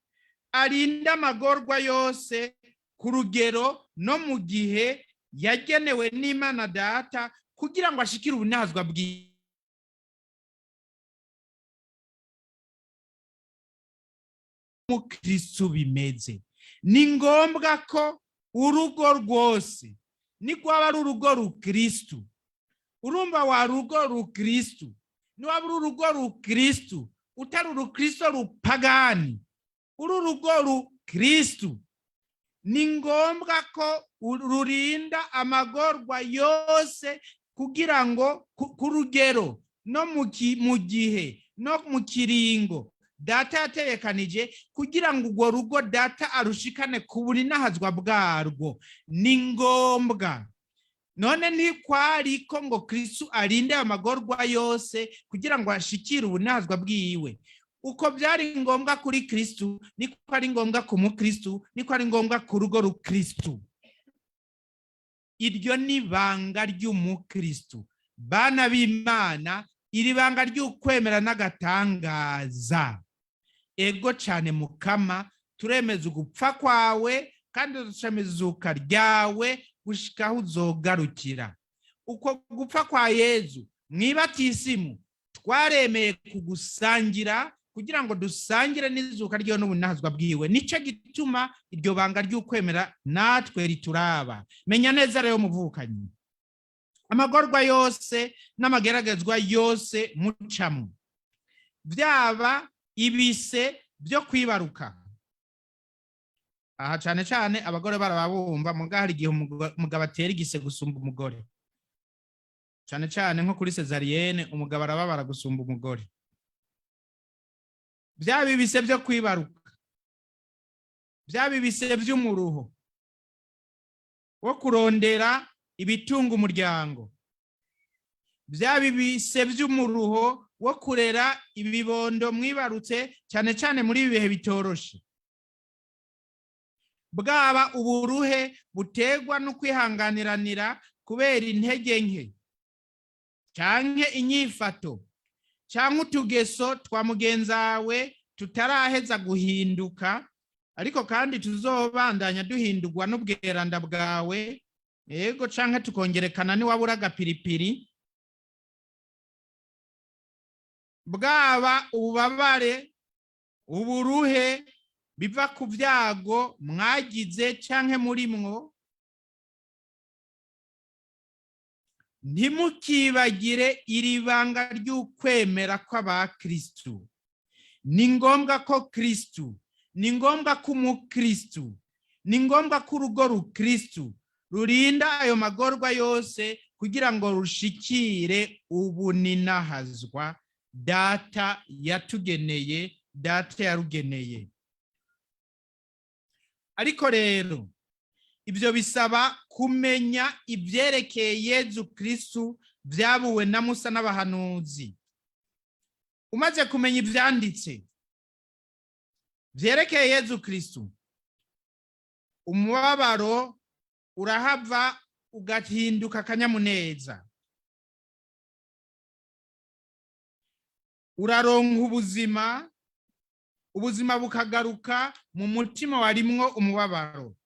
arinda amagorwa yose ku rugero no mu gihe yagenewe n'Imana Data, kugira ngo ashikire ubunazwa bw'umukristu bimeze. Ni ngombwa ko urugo rwose, ni rwaba ari urugo rukristu, urumva wa rugo rukristu, niwaba uri urugo rukristu, utari urukristo rupagani, uri urugo rukristu, ni ngombwa ko rurinda amagorwa yose kugira ngo ku rugero no mu gihe no mu kiringo Data yaterekanije, kugira ngo urwo rugo Data arushikane ku burinahazwa bwarwo. Ni ngombwa. None ntikwari ko ngo Kristu arinde amagorwa yose kugira ngo ashikire ubunazwa bwiwe. Uko byari ngombwa kuri Kristu, niko ari ngombwa ku mukristu, niko ari ngombwa ku rugo rukristu. Iryo ni banga ry'umukristu. Bana b'Imana, iri banga ry'ukwemera n'agatangaza. Ego cyane Mukama, turemeza ugupfa kwawe kandi dushamiza izuka ryawe gushika aho uzogarukira. Uko gupfa kwa Yezu mwibatisimu twaremeye kugusangira kugira ngo dusangire n'izuka ryo n'ubunazwa bwiwe. Nico gituma iryo banga ry'ukwemera natwe rituraba. Menya neza rero muvukanyi, amagorwa yose n'amageragezwa yose mucamo, byaba ibise byo kwibaruka. Aha cyane cyane abagore barababumva, muga hari igihe umugabo atera igise gusumba umugore. Cyane cyane nko kuri cesarienne umugabo arababara gusumba umugore. Byaba ibise byo kwibaruka, byaba ibise by'umuruho wo kurondera ibitunga umuryango, byaba ibise by'umuruho wo kurera ibibondo mwibarutse, cyane cyane muri ibi bihe bitoroshe, bwaba uburuhe butegwa no kwihanganiranira kubera intege nke canke inyifato canke utugeso twa mugenzawe tutaraheza guhinduka, ariko kandi tuzobandanya duhindurwa n'ubweranda bwawe, yego, canke tukongerekana niwabura agapiripiri. Bwaba ububabare, uburuhe biva ku byago mwagize canke murimwo, ntimukibagire iri banga ry'ukwemera kw'abakristu. Ni ngombwa ko Kristu, ni ngombwa ko umukristu, ni ngombwa ko urugo rukristu rurinda ayo magorwa yose kugira ngo rushikire ubuninahazwa Data yatugeneye, Data yarugeneye. Ariko rero ibyo bisaba kumenya ibyerekeye Yezu Kristu byabuwe na Musa n'abahanuzi. Umaze kumenya ibyanditse byerekeye Yezu Kristu, umubabaro urahava ugahinduka akanyamuneza, uraronka ubuzima, ubuzima bukagaruka mu mutima warimwo umubabaro.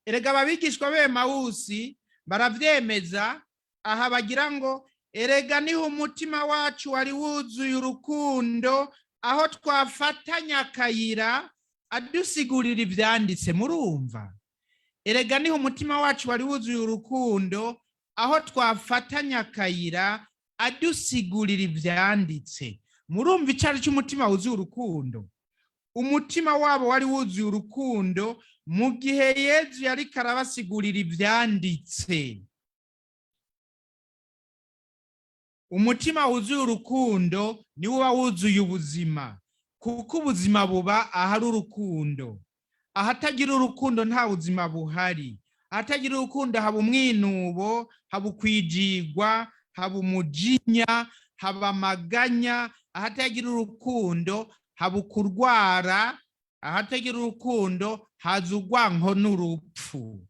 Erega ababigishwa b'Emawusi baravyemeza, aha bagira ngo erega niho umutima wacu wari wuzuye urukundo, aho twafatanya akayira adusigurira ivyanditse. Murumva? Erega niho umutima wacu wari wuzuye urukundo, aho twafatanya akayira adusigurira ivyanditse. Murumva icari c'umutima wuzuye urukundo? Umutima wabo wari wuzuye urukundo mu gihe Yezu yariko arabasigurira ivyanditse. Umutima wuzuye urukundo niwo uba wuzuye ubuzima, kuko ubuzima buba ahari urukundo. Ahatagira urukundo nta buzima buhari. Ahatagira urukundo haba umwinubo, haba ukwijigwa, haba umujinya, haba amaganya. Ahatagira urukundo haba ukurwara. Ahatagira urukundo haza urwanko n'urupfu.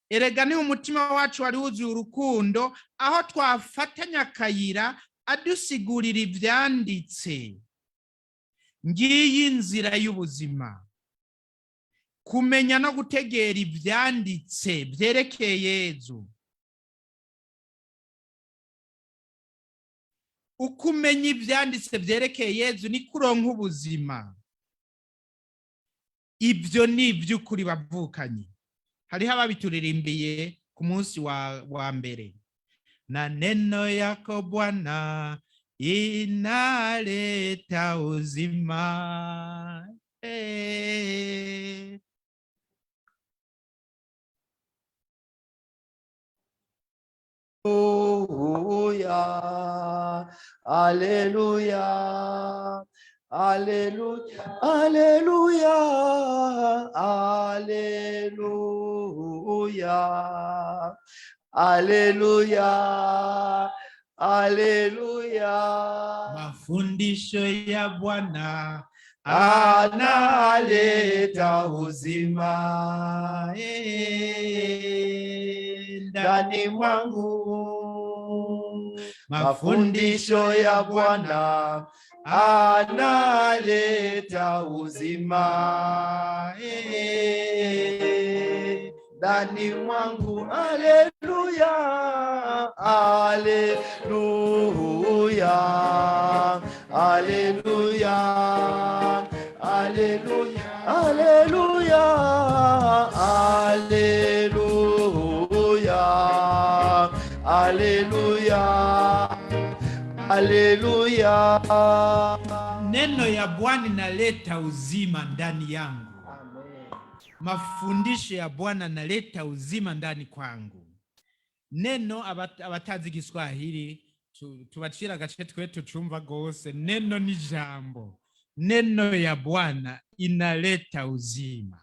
Erega niho umutima wacu wari wuzuye urukundo, aho twafatanya akayira adusigurira ivyanditse. Ngiyi inzira y'ubuzima, kumenya no gutegera ivyanditse vyerekeye Yezu. Uko umenya ivyanditse vyerekeye Yezu niko uronka ubuzima. Ibyo ni iby'ukuri bavukanye. Hariho ababituririmbiye ku munsi wa mbere. Na neno yako Bwana inaleta uzima. Alleluia, alleluia, alleluia, alleluia, alleluia, alleluia, alleluia. Mafundisho ya Bwana analeta uzima ndani mwangu. Mafundisho ya Bwana analeta uzima ndani mwangu. Alleluia, alleluia, alleluia, alleluia, alleluia, alleluia, alleluia, alleluia. Neno ya Bwana inaleta uzima ndani yangu. Mafundisho ya Bwana naleta uzima ndani kwangu. Neno abatazi Igiswahili tubacira agace twe tucumva gose. Neno ni jambo. Neno ya Bwana inaleta uzima.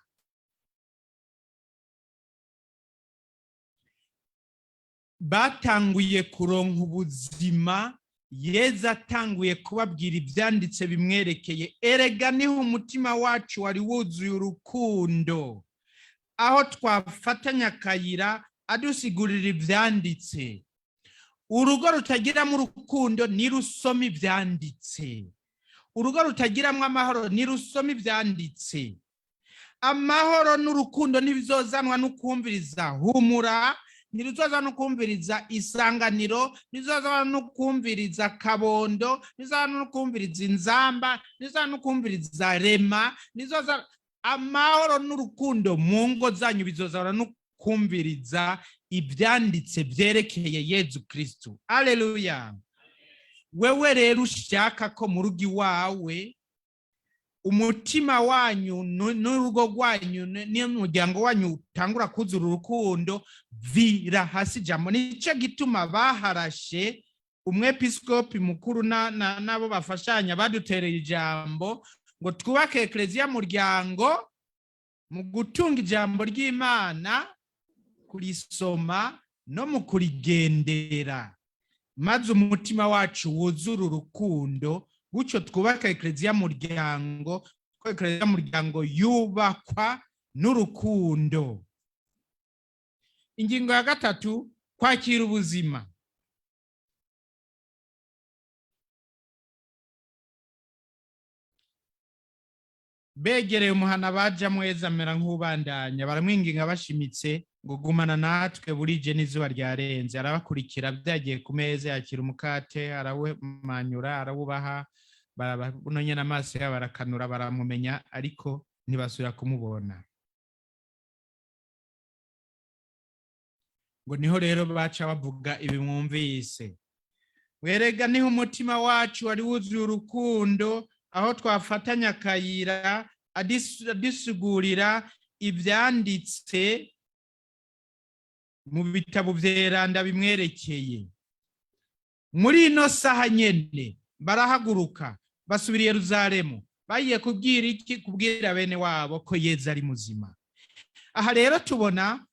Batanguye kuronka ubuzima Yezu atanguye kubabwira ivyanditse bimwerekeye. Erega niho umutima wacu wari wuzuye urukundo, aho twafatanya akayira adusigurira ivyanditse. Urugo rutagiramo urukundo ntirusoma ivyanditse. Urugo rutagiramwo amahoro ntirusoma ivyanditse. Amahoro n'urukundo ntibizozanwa n'ukumviriza humura, ntiruzoza no kumviriza isanganiro, ntiruzoza no kumviriza kabondo, ntiruzoza no kumviriza inzamba, ntiruzoza no kumviriza rema, ntiruzoza. Amahoro n'urukundo mu ngo zanyu bizozana no kumviriza ivyanditse vyerekeye Yezu Kristu. Alleluia. Wewe rero ushaka ko mu rugo iwawe umutima wanyu n'urugo rwanyu n'umuryango wanyu utangura kuzura urukundo, vira hasi ijambo. Nico gituma baharashe umwepiskopi mukuru n'abo bafashanya badutereye ijambo ngo twubake ekleziya muryango mu gutunga ijambo ry'Imana, kurisoma no mu kurigendera, maze umutima wacu wuzure urukundo. Gutyo twubaka ekleziya muryango, kuko ekleziya muryango yubakwa n'urukundo. Ingingo ya gatatu, kwakira ubuzima. Begereye umuhana baja mweza amera nk'ubandanya, baramwinginga bashimitse ngo gumana natwe burije n'izuba ryarenze. Arabakurikira byagiye ku meza, yakira umukate, arawumanyura, arawubaha, barabonye n'amaso yabo barakanura, baramumenya, ariko ntibasubira kumubona. Ngo niho rero baca bavuga ibi mwumvise. Werega niho umutima wacu wari wuzuye urukundo, Aho twafatanya akayira, adusigurira ibyanditse mu bitabo byeranda bimwerekeye. Muri ino saha nyene barahaguruka, basubira i Yeruzalemu. Bagiye kubwira iki? Kubwira bene wabo ko Yezu ari muzima. Aha rero tubona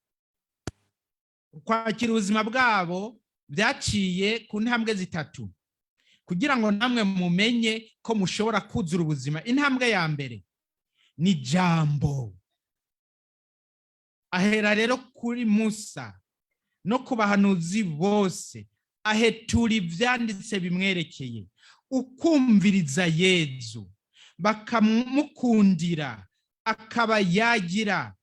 kwakira ubuzima bwabo byaciye ku ntambwe zitatu, kugira ngo namwe mumenye ko mushobora kuzura ubuzima. Intambwe ya mbere ni jambo. Ahera rero kuri Musa no ku bahanuzi bose, ahetura ibyanditse bimwerekeye. Ukumviriza Yezu, bakamukundira, akaba yagira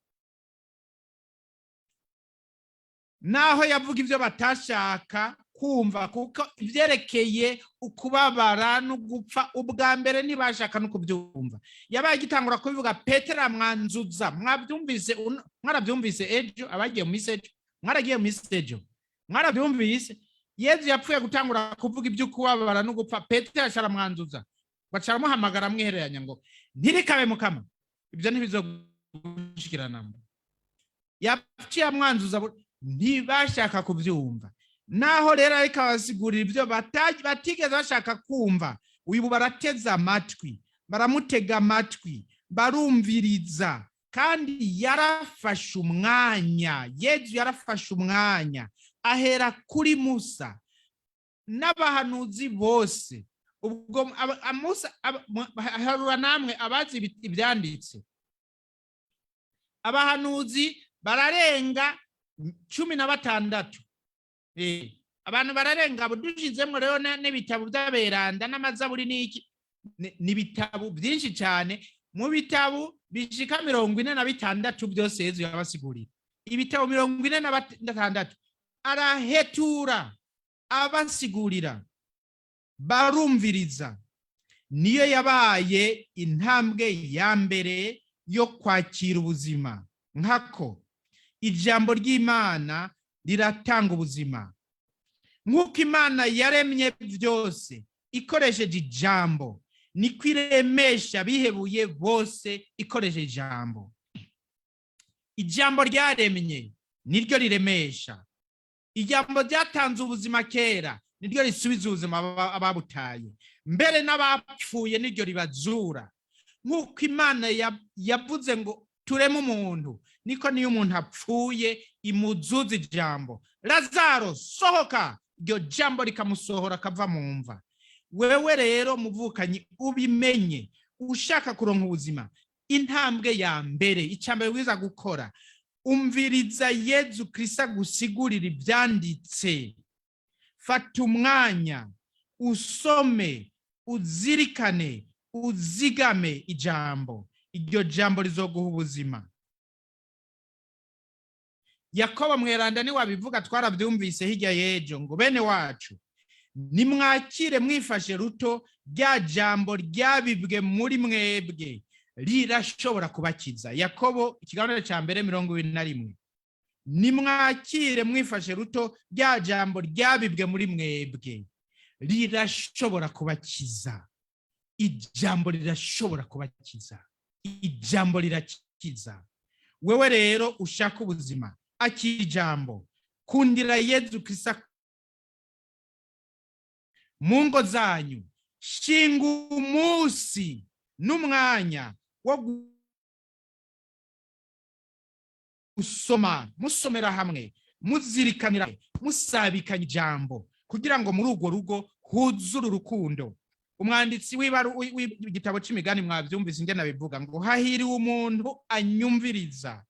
naho yavuga ibyo batashaka kumva, kuko ibyerekeye ukubabara no gupfa ubwa mbere ntibashaka no kubyumva. Yabaye agitangura kubivuga, Petero amwanzuza. Mwabyumvise, mwarabyumvise ejo, abagiye mu misa ejo, mwaragiye mu misa ejo, mwarabyumvise. Yezu yapfuye gutangura kuvuga ibyo kubabara no gupfa, Petero aramwanzuza, baca aramuhamagara, amwihereranya ngo: "Ntirikabe Mukama, ibyo ntibizogushikiranamo." Yaciye amwanzuza, ntibashaka kubyumva. Naho rero ariko abasigurira ibyo batigeze bashaka kumva, uyu barateze amatwi, baramutega amatwi, barumviriza. Kandi yarafashe umwanya, Yezu yarafashe umwanya, ahera kuri Musa n'abahanuzi bose. Ubwo Musa, harura namwe abazi ibyanditse, abahanuzi bararenga 16. Abantu bararenga abo. Dushizemo rero n'ibitabo by'aberanda n'amazaburi n'iki, ni ibitabo byinshi cyane. Mu bitabo bishika 46 byose Yezu yabasigurira, ibitabo 46 arahetura, abasigurira, barumviriza. Niyo yabaye intambwe ya mbere yo kwakira ubuzima. Nkako ijambo ry'Imana riratanga ubuzima. Nk'uko Imana yaremye byose ikoresheje ijambo, niko iremesha bihebuye bose ikoresheje ijambo. Ijambo ryaremye niryo riremesha. Ijambo ryatanze ubuzima kera niryo risubiza ubuzima ababutaye, mbere n'abapfuye niryo ribazura. Nk'uko Imana yavuze ngo tureme umuntu, niko niyo umuntu apfuye imuzuza ijambo: "Lazaro, sohoka!" Iryo jambo rikamusohora, akava mu mva. Wewe rero muvukanyi, ubimenye, ushaka kuronka ubuzima, intambwe ya mbere, icya mbere wiza gukora, umviriza Yezu Kristo agusigurira ibyanditse. Fata umwanya usome, uzirikane, uzigame ijambo. Iryo jambo rizoguha ubuzima. Yakobo mweranda niwabivuga, twarabyumvise hirya y'ejo, ngo: "Bene wacu, nimwakire mwifashe ruto rya jambo ryabibwe muri mwebwe, rirashobora kubakiza." Yakobo ikiganiro cya mbere, 21. Nimwakire mwifashe ruto rya jambo ryabibwe muri mwebwe, rirashobora kubakiza. Ijambo rirashobora kubakiza, ijambo rirakiza. Wewe rero ushaka ubuzima, akira ijambo, kundira Yezu Kristo mu ngo zanyu, shinga umunsi n'umwanya wo gusoma, musomera hamwe, muzirikanira, musabikanya ijambo, kugira ngo muri urwo rugo huzure urukundo. Umwanditsi w'igitabo c'imigani, mwabyumvise ingene abivuga, ngo: "Hahiriwe umuntu anyumviriza,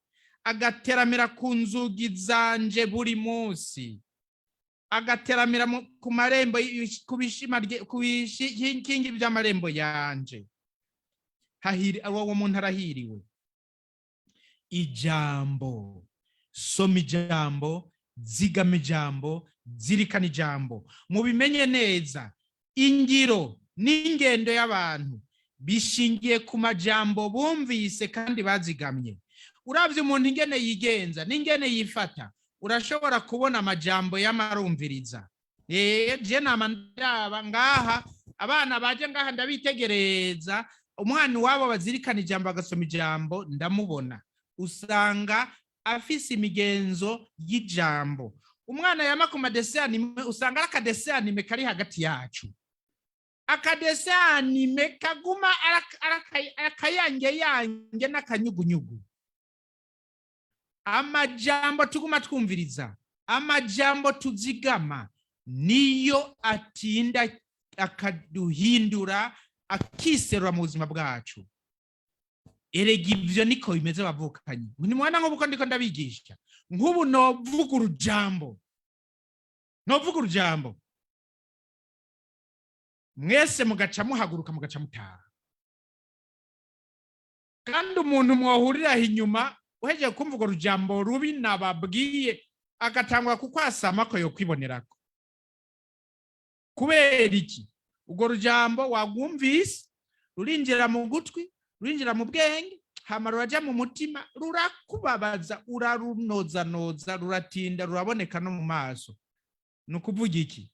agateramira ku nzugi zanje buri munsi, agateramira ku marembo, ku bishingi by'amarembo yanje." Hahiri uwo muntu, arahiriwe. Ijambo, soma ijambo, zigama ijambo, zirikana ijambo. Mubimenye neza, ingiro n'ingendo y'abantu bishingiye ku majambo bumvise kandi bazigamye. Uravye umuntu ingene yigenza n'ingene yifata, urashobora kubona amajambo y'amarumviriza. Je nama ndaba ngaha. Abana baje ngaha ndabitegereza, umwana iwabo bazirikana ijambo, agasoma ijambo, ndamubona, usanga afise imigenzo y'ijambo. Umwana yama ku ma dessins animés, usanga ari aka dessin animé kari hagati yacu, aka dessin animé kaguma ari akayange yange n'akanyugunyugu. Amajambo tuguma twumviriza, amajambo tuzigama, niyo atinda akaduhindura, akiserura mu buzima bwacu. Erega ibyo niko bimeze, bavukanye. Ni mwana nk'ubu ko ndiko ndabigisha, nk'ubu novuga urujambo, novuga urujambo, mwese mugaca muhaguruka, mugaca mutaha. Kandi umuntu mwohuriraho inyuma, uhejeje kumva urwo rujambo rubi nababwiye, agatangwa kukwasama ko yokwibonerako. Kubera iki? Urwo rujambo wagwumvise, rurinjira mu gutwi, rurinjira mu bwenge, hama ruraja mu mutima, rurakubabaza, urarunozanoza, ruratinda ruraboneka no mu maso. Ni ukuvuga iki?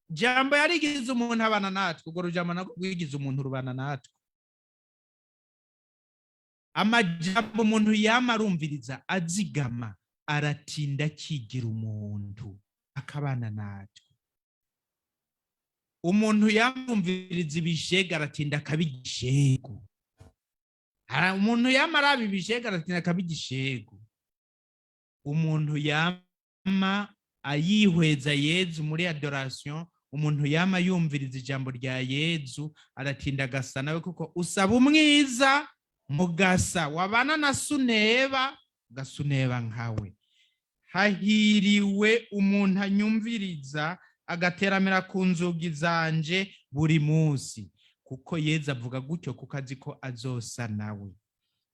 Jambo yarigize umuntu abana natwe. Urwo rujambo narwo rwigize umuntu, rubana natwe. Amajambo umuntu yama arumviriza, azigama, aratinda akigira umuntu, akabana natwe. Umuntu yamumviriza ibishega, aratinda akaba igishego. Umuntu yama araba ibishega, aratinda akaba igishego. Umuntu yama ayihweza Yezu muri adoration, umuntu yama yumviriza ijambo rya Yezu, aratinda agasa nawe, kuko usaba umwiza mugasa, wabana na suneba ugasuneba nkawe. Hahiriwe umuntu anyumviriza, agateramira ku nzugi zanje buri munsi, kuko Yezu avuga gutyo kuko azi ko azosa nawe.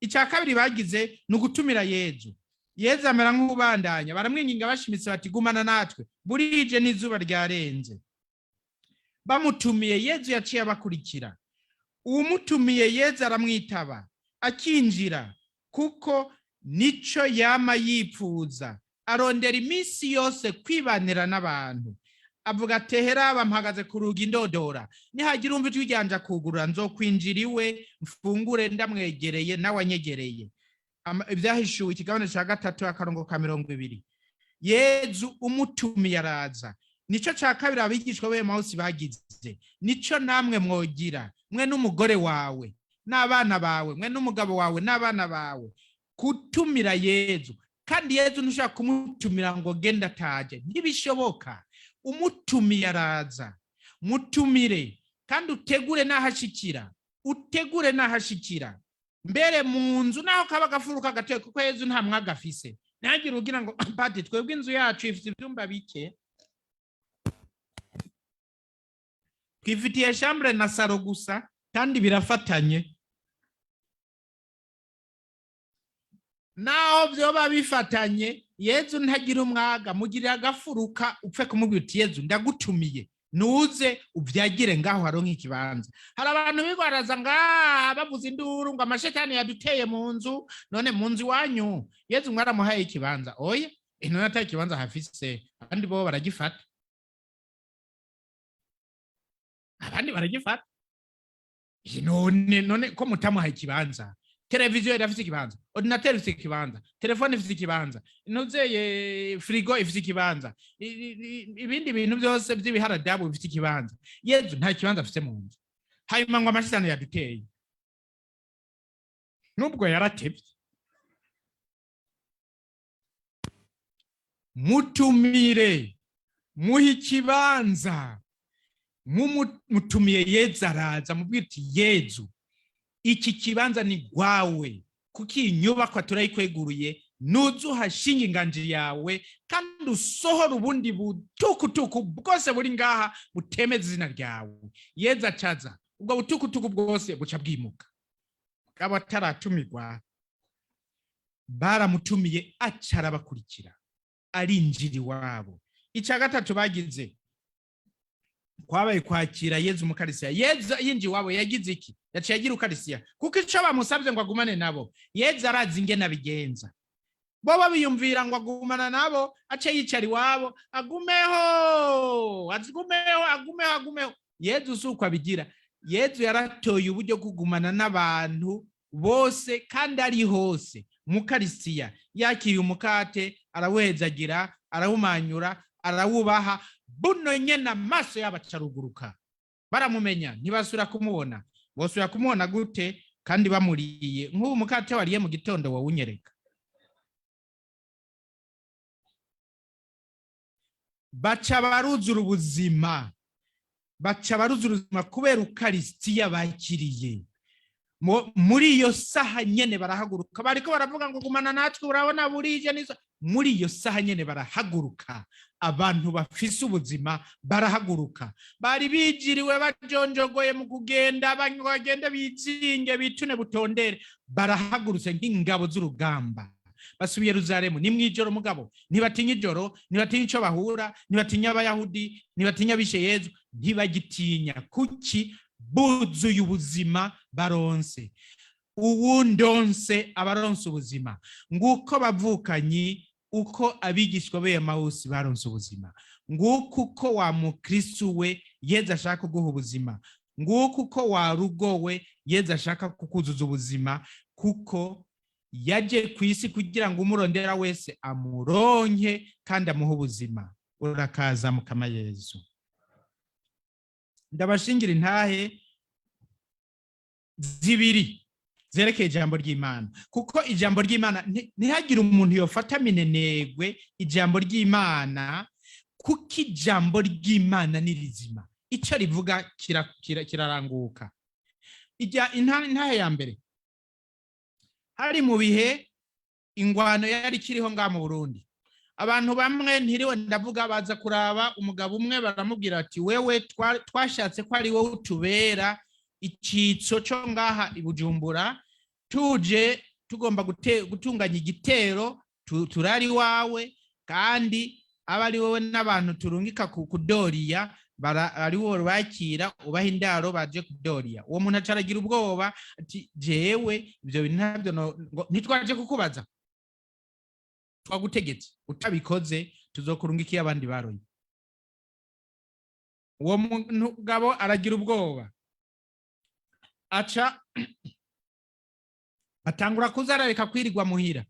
Icya kabiri bagize ni ugutumira Yezu. Yezu amera nk'ubandanya, baramwinginga bashimitse bati: "Gumana natwe, burije n'izuba ryarenze." Bamutumiye, Yezu yaciye abakurikira. Uwumutumiye Yezu aramwitaba, akinjira, kuko nico yama yipfuza. Arondera iminsi yose kwibanira n'abantu. Avuga ati: "Hera mpagaze ku rugi ndodora, nihagira umva ijwi ryanje akugurura, nzokwinjira iwe, mfungure ndamwegereye, nawe anyegereye." Ibyahishuwe ikigabane cya 3, akarongo ka 20. Yezu umutumiye araza. Nico cya kabiri abigishwa b'Emawusi bagize, nico namwe mwogira, mwe n'umugore wawe n'abana bawe, mwe n'umugabo wawe n'abana bawe, kutumira Yezu. Kandi Yezu ntushobora kumutumira ngo genda ataje, ntibishoboka. Umutumiye araza. Mutumire kandi utegure n'ahashikira, utegure n'ahashikira mbere mu nzu, naho kaba agafuruka gatoya, kuko Yezu nta mwaga afise. Ntihagire ugira ngo: "Pati, twebwe inzu yacu ifite ibyumba bike, twifitiye chambre na salon gusa kandi birafatanye." Naho byoba bifatanye, Yezu ntagira umwaga. Mugirira agafuruka, upfe kumubwira uti: "Yezu, ndagutumiye, nuze uvyagire ngaho." Haronka ikibanza. Hari abantu bigwaraza ngaha bavuza induru ngo amashetani yaduteye mu nzu. None mu nzu iwanyu Yezu mwaramuhaye ikibanza? Oya, none atari ikibanza hafise, abandi bo baragifata, abandi baragifata. None ko mutamuhaye ikibanza? Televiziyo irafise ikibanza, ordinateur ifise ikibanza, telefone ifise ikibanza, ntuzeye frigo ifise ikibanza, ibindi bintu byose by'ibiharadabu bifite ikibanza. Yezu nta kibanza afise mu nzu, hanyuma ngo amashitani yaduteye. Nubwo yaratevye. Mutumire, muhe ikibanza. Mutumiye Yezu araza. Mubwire uti: "Yezu, iki kibanza ni gwawe, kuko iyi nyubakwa turayikweguruye, nuze uhashinga inganji yawe, kandi usohora ubundi butukutuku bwose buri ngaha butemeza izina ryawe." Yezu acaza, ubwo butukutuku bwose buca bwimuka. Bwaba ataratumirwa, baramutumiye, aca arabakurikira, arinjira iwabo. Icya gatatu bagize kwabaye kwakira Yezu mukarisiya. Yezu yinjiye iwabo, yagize iki? Yaciye agira ukarisiya, kuko ico bamusabye ngo agumane nabo, Yezu arazi ingene abigenza. Bo biyumvira ngo agumana nabo ace yicara iwabo, agumeho, agumeho, agumeho, agumeho. Yezu si uko abigira. Yezu yaratoye uburyo kugumana n'abantu bose kandi ari hose. Mukarisitiya yakiriye umukate, arawuhezagira, arawumanyura, arawubaha. Buno nyene amaso yabo acaruguruka, baramumenya, ntibasubira kumubona. Bosubira kumubona gute kandi bamuriye? Nk'ubu mukate wariye mu gitondo wawunyereka. Baca baruzura ubuzima, baca baruzura ubuzima kubera ukarisitiya bakiriye. Muri iyo saha nyene barahaguruka, bariko baravuga ngo gumana natwe, urabona burije nizo. Muri iyo saha nyene barahaguruka, abantu bafise ubuzima barahaguruka. Bari bijiriwe bajonjogoye mu kugenda, bagende bizinge bitune butondere, barahagurutse nk'ingabo z'urugamba. Basubiye Yerusalemu ni mwijoro, mugabo ntibatinya ijoro, ntibatinya ico bahura, ntibatinya abayahudi, ntibatinya abishe Yezu, ntibagitinya. Kuki? Buzuye ubuzima baronse. Uwundonse abaronse ubuzima. Nguko bavukanyi uko abigishwa be Emawusi baronse ubuzima, nguko uko wa mukristu we Yezu ashaka kuguha ubuzima, nguko uko wa rugo we Yezu ashaka kukuzuza ubuzima, kuko yaje ku isi kugira ngo umurondera wese amuronke kandi amuhe ubuzima. Urakaza mukama Yezu. Ndabashingira intahe zibiri zerekeye ijambo ry'Imana, kuko ijambo ry'Imana ntihagire umuntu yofata minenegwe ijambo ry'Imana, kuko ijambo ry'Imana ni rizima, icyo rivuga kiraranguka. Intahe ya mbere, hari mu bihe ingwano yari ikiriho ngaha mu Burundi. Abantu bamwe ntiriwe ndavuga baza kuraba umugabo umwe, baramubwira ati wewe twashatse ko ari wowe utubera icitso cyo ngaha i Bujumbura, tuje tugomba gutunganya igitero, turari wawe, kandi aba ari wowe n'abantu turungika kudoriya, ari wowe bakira ubaha indaro baje kudoriya. Uwo muntu acaragira ubwoba ati jewe ibyo bintu ntabyo ngo ntitwaje kukubaza, twagutegetse, utabikoze tuzokurungikiye abandi baroye. Uwo mugabo aragira ubwoba, aca atangura kuza arareka kwirirwa muhira.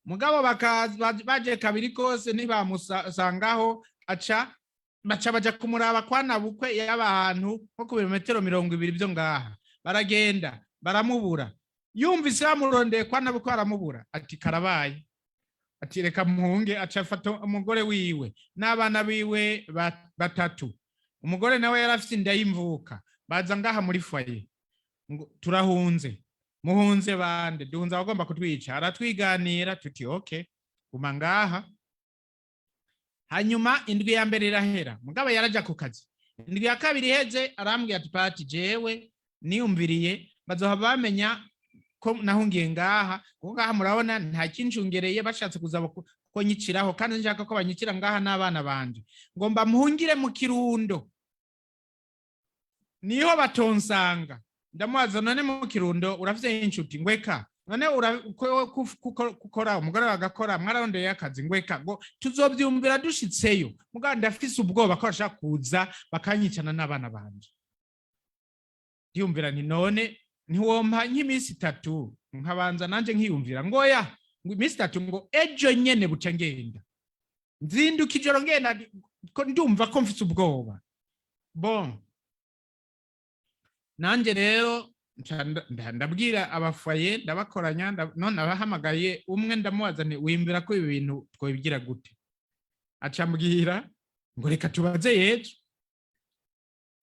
Mugabo bakaza baje kabiri kose ntibamusangaho, aca baca baja kumuraba kwa nabukwe y'abantu nko ku birometero 20 byo ngaha. Baragenda baramubura, yumvise bamurondeye kwa nabukwe baramubura, ati karabaye, ati reka muhunge. Aca afata umugore wiwe n'abana biwe batatu. Umugore nawe yari afite inda y'imvuka. Baza ngaha muri foyer ngo turahunze. Muhunze bande? Duhunze abagomba kutwica. Aratwiganira tuti okay, guma ngaha. Hanyuma indwi ya mbere irahera, mugabo yaraja ku kazi. Indwi ya kabiri iheze arambwira ati pati jewe niyumviriye bazohava bamenya ko nahungiye ngaha, kuko ngaha murabona nta kincungereye, bashatse kuza ko nyiciraho, kandi nshaka ko banyicira ngaha n'abana banje, ngo mba muhungire mu Kirundo niho batonsanga. Ndamubaza none mu Kirundo urafite inshuti? Ngweka. None gukora umugore bagakora mwararondeye akazi? Ngweka. Ngo tuzobyumvira dushitseyo, mugabo ndafise ubwoba ko bashaka kuza bakanyicana n'abana banje. Ndiyumvira nti none ntiwompa nk'iminsi itatu nkabanza nanje nkiyumvira? Ngo oya, ngo iminsi itatu, ngo ejo nyene buca ngenda, nzinduka ijoro ngenda, ko ndumva ko mfise ubwoba. Bon, nanje rero ndabwira abafaye, ndabakoranya, none abahamagaye umwe ndamubaza nti wiyumvira ko ibi bintu twobigira gute? Aca ambwira ngo reka tubaze Yezu.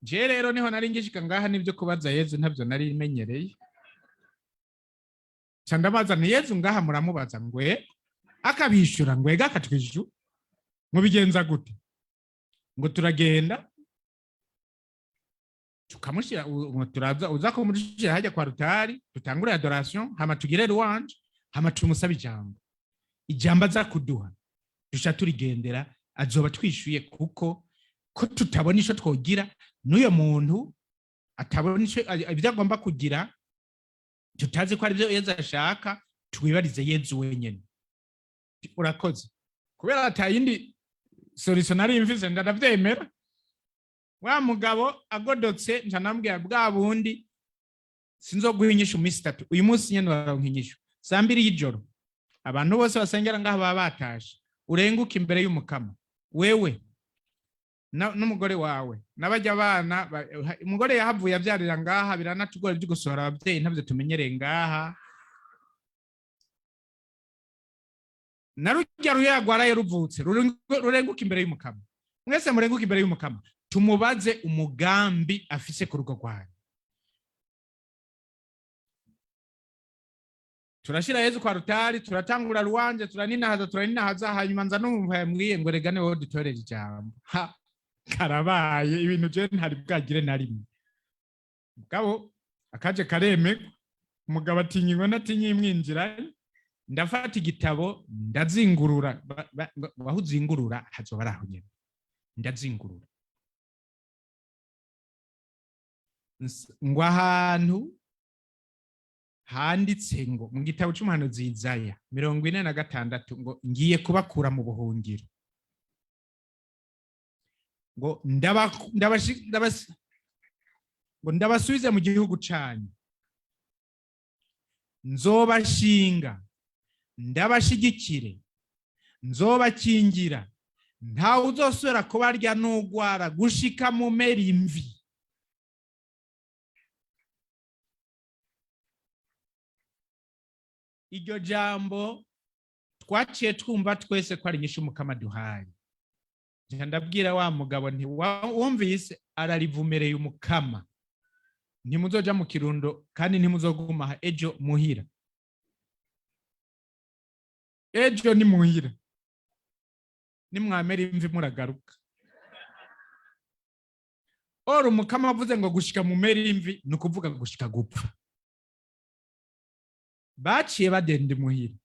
Je rero niho nari ngishika ngaha, nibyo kubaza Yezu ntabyo nari menyereye. Ca ndabaza nti Yezu ngaha muramubaza? Ngwe akabishura, ngwega akatwishyura. Mubigenza gute? Ngo turagenda tukamushyira, ngo turaza uza kumushira hajya kwa rutari, tutangure adoration, hama tugire louange, hama tumusabe ijambo. Ijambo aza kuduha duca turigendera, azoba twishuye, kuko ko tutabona ico twogira n'uyo muntu atabona ico ibyo agomba kugira, tutazi ko ari byo Yezu ashaka, twibarize Yezu wenyene. Urakoze. Kubera ata yindi solution nari mfise, ndanavyemera. Wa mugabo agodotse, nca ndamubwira: "Bwa bundi sinzoguha inyishu mu minsi 3, uyu munsi nyene uraronka inyishu. Saa 2 y'ijoro, abantu bose basengera ngaha baba batashe, urenguke imbere y'Umukama, wewe n'umugore wawe n'abajya abana." Umugore yahavuye abyarira ngaha. Biranatugora ibyo gusohora ababyeyi, ntabyo tumenyereye ngaha. Na rujya ruyagwaraye ruvutse, rurenguka imbere y'Umukama. Mwese murenguke imbere y'Umukama, tumubaze umugambi afise ku rugo rwanyu. Turashira Yezu kwa rutari, turatangura ruwanje, turaninahaza, turaninahaza. Hanyuma nza numva yambwiye ngo: "Rega ni wowe dutorera ijambo." Ha, karabaye! Ibintu je ntari bwagire na rimwe. Mugabo akaje karemegwa, umugabo atinya ingona, atinya imwinjira. Ndafata igitabo ndazingurura. Aho uzingurura hazoba ari aho nyene. Ndazingurura ngo ahantu handitse ngo mu gitabo c'umuhanuzi Izaya 46 ngo: "Ngiye kubakura mu buhungiro, ngo ngo ndabasubize mu gihugu canyu, nzobashinga, ndabashigikire, nzobakingira, ntawe uzosubira kubarya n'ugwara gushika mu mera imvi." Iryo jambo twaciye twumva twese ko ari inyishu Umukama duhaye. Nca ndabwira wa mugabo nti: "Wumvise ararivumereye Umukama, ntimuzoja mu Kirundo kandi ntimuzoguma aha. Ejo muhira, ejo ni muhira, nimwamera imvi muragaruka." Ora Umukama avuze ngo gushika mu mera imvi, ni ukuvuga gushika gupfa. Baciye bagenda imuhira,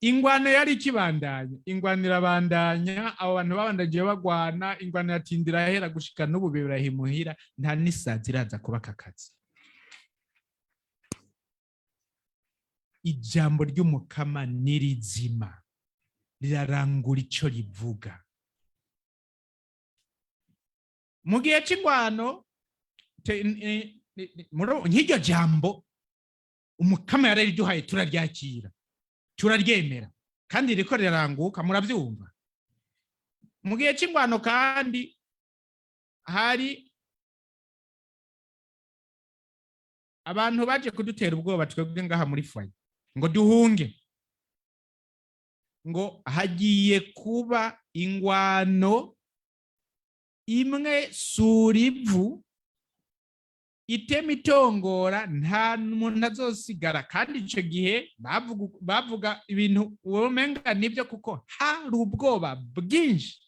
ingwano yari ikibandanya, ingwano irabandanya. Abo bantu babandagiye bagwana, ingwano iratindira ahera gushika n'ubu birahimuhira, nta n'isazi iraza kuba aka kazi. Ijambo ry'Umukama ni rizima, rirarangura ico rivuga. Mu gihe c'ingwano, nk'iryo jambo Umukama yarariduhaye, turaryakira, turaryemera, kandi ririko riraranguka, muravyumva. Mu gihe c'ingwano kandi hari abantu baje kudutera ubwoba twebwe ngaha muri foyer ngo duhunge, ngo hagiye kuba ingwano imwe sura ivu itema itongora, nta muntu azosigara. Kandi ico gihe bavuga ibintu womenga nibyo, kuko hari ubwoba bwinshi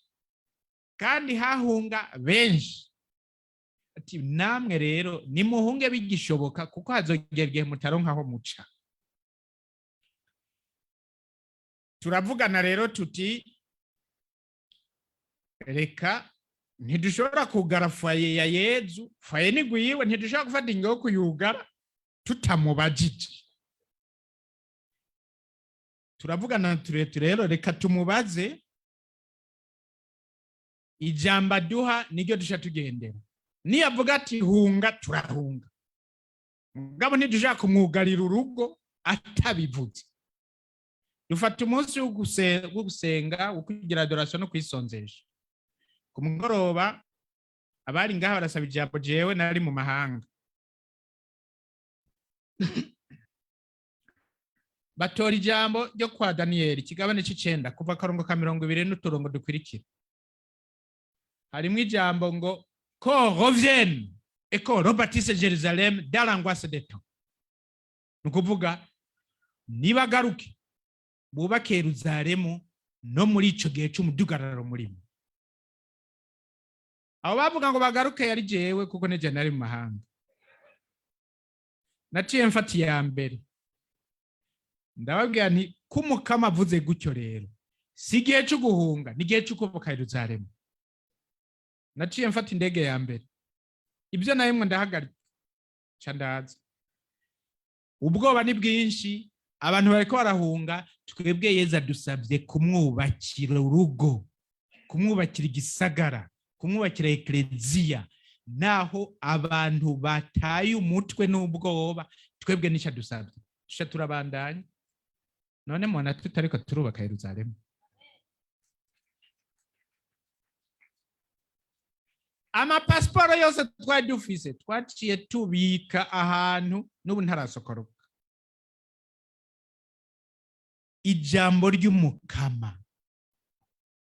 kandi hahunga benshi. Ati: "Namwe rero nimuhunge bigishoboka, kuko hazogera igihe mutaronka aho muca." Turavugana rero tuti: "Reka, ntidushobora kugara foyer ya Yezu, foyer nigwiwe, ntidushobora gufata ingingo yo kuyugara tutamubajije." Turavugana tureture rero: "Reka tumubaze, ijambo aduha niryo duca tugendera. Niyavuga ati hunga, turahunga, mugabo ntidushaka kumwugarira urugo atabivuze." Dufata umunsi wo gusenga, wo kugira adoration no kwisonzesha. Ku mugoroba abari ngaha barasaba ijambo, jewe nari mu mahanga. Batora ijambo ryo kwa Daniyeli ikigabane c'icenda, kuva akarongo ka 20 n'uturongo dukurikira. Harimwo ijambo ngo: "Qu'on revienne et qu'on rebâtisse Jérusalem dans l'angoisse des temps." Ni ukuvuga nibagaruke bubake Yeruzalemu no muri ico gihe c'umudugararo murimo. Abo bavuga ngo bagaruke yari jewe, kuko nije nari mu mahanga. Naciye mfata iya mbere, ndababwira nti: "Ko Umukama avuze gutyo rero, si igihe cyo guhunga, ni igihe cyo kubaka Yeruzalemu." Naciye mfata indege ya mbere, ibyo narimwe ndahagarika, nca ndaza. Ubwoba ni bwinshi, abantu bariko barahunga. Twebwe Yezu adusabye kumwubakira urugo, kumwubakira igisagara, Kumwubakira ekleziya naho abantu bataye umutwe n'ubwoba, twebwe nicyo dusabye, duca turabandanya. None mubona tutariko turubaka Yeruzalemu? Amapasiporo yose twari dufise twaciye tubika ahantu, n'ubu ntarasokoroka. Ijambo ry'Umukama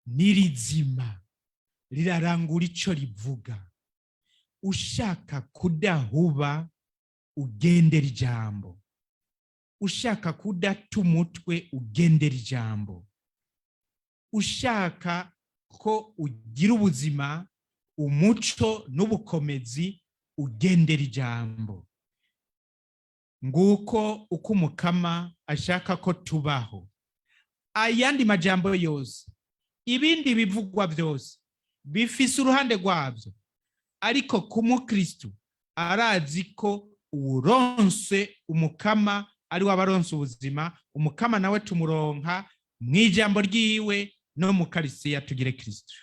ni rizima, rirarangura ico rivuga. Ushaka kudahuba, ugendera ijambo. Ushaka kudata umutwe, ugendera ijambo. Ushaka ko ugira ubuzima, umuco n'ubukomezi, ugendera ijambo. Nguko uko Umukama ashaka ko tubaho. Ayandi majambo yose, ibindi bivugwa byose bifise uruhande rwabyo, ariko ku mukristu arazi ko uwuronse Umukama ari we abaronse ubuzima. Umukama nawe tumuronka mu ijambo ryiwe no mu karisiya. Tugire Kristu.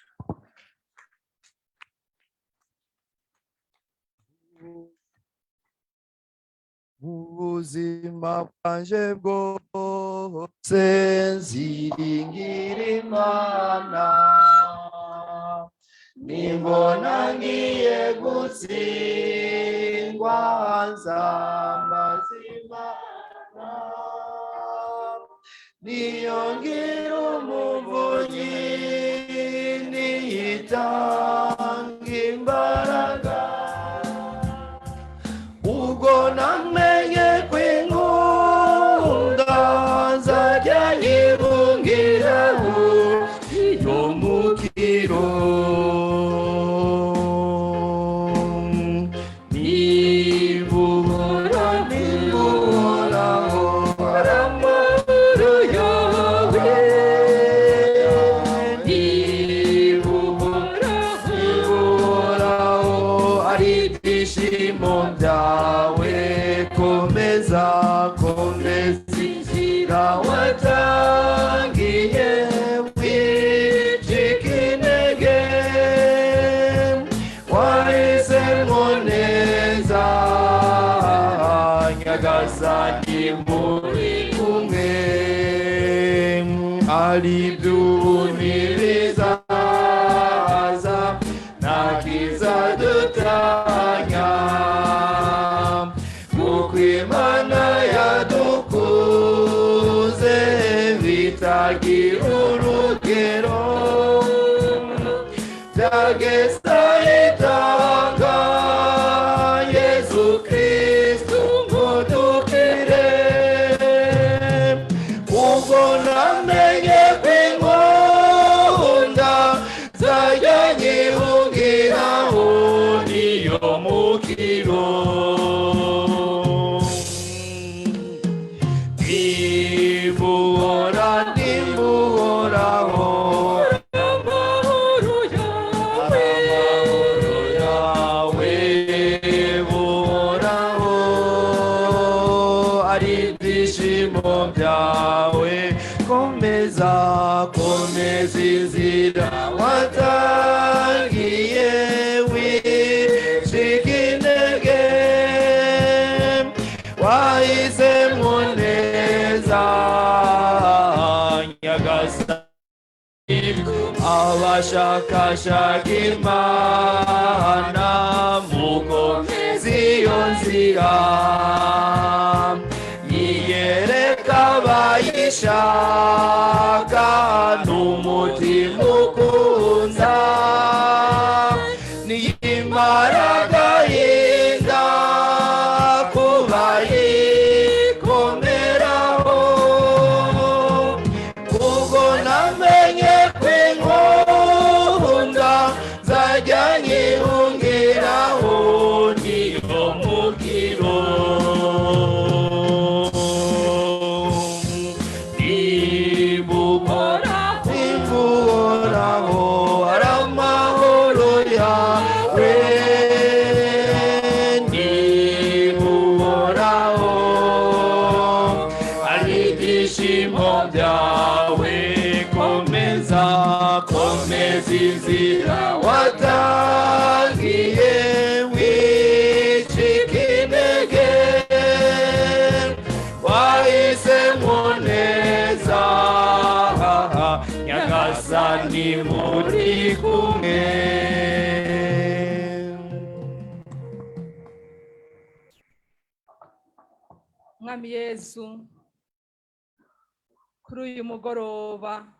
Ubuzima bwanje bwose nziringira Imana, nimbona ngiye gutsindwa nzambaza Imana, niyo ngira umuvunyi, niyitanga imbaraga. Ubwo namenye kw'inkunda nzajya nyibungiraho iyo mukiro. Nibuhora, nibuhoraho amahoro yawe, nibuhoraho, nibuhoraho ari ibyishimo byawe. Komeza, komeza inzira watangiye, wicika intege, wahisemo neza, Nyagasani muri kumwe. Ari iby'ubu ntibizaza, nta kizadutanya, kuko Imana yadukuze bitagira urugero, byageza itanga Yesu Kristu ngo dukire. Ubwo namenye kw'inkunda nzajya nyihungiraho niyo mukiro. Nibuhora, nibuhoraho amahoro yawe, amahoro yawe, buhoraho ari ibyishimo byawe. Komeza, komeza inzira watangiye, wicika intege, wahisemo neza, Nyagasani. Abashakashaka Imana, mukomeze iyo nzira, yiyereka abayishaka n'umutima ukunda, niyimara agahinda kubayikomeraho. Ubwo namenye kw'inkunda nzajya nyihungiraho niyo mukiro. Nibuhoraho, nibuhoraho ari amahoro yawe, nibuhoraho ari ibyishimo byawe. Komeza, komeza inzira watangiye. Nyagasani muri kumwe. Mwami Yezu, kuri uyu mugoroba,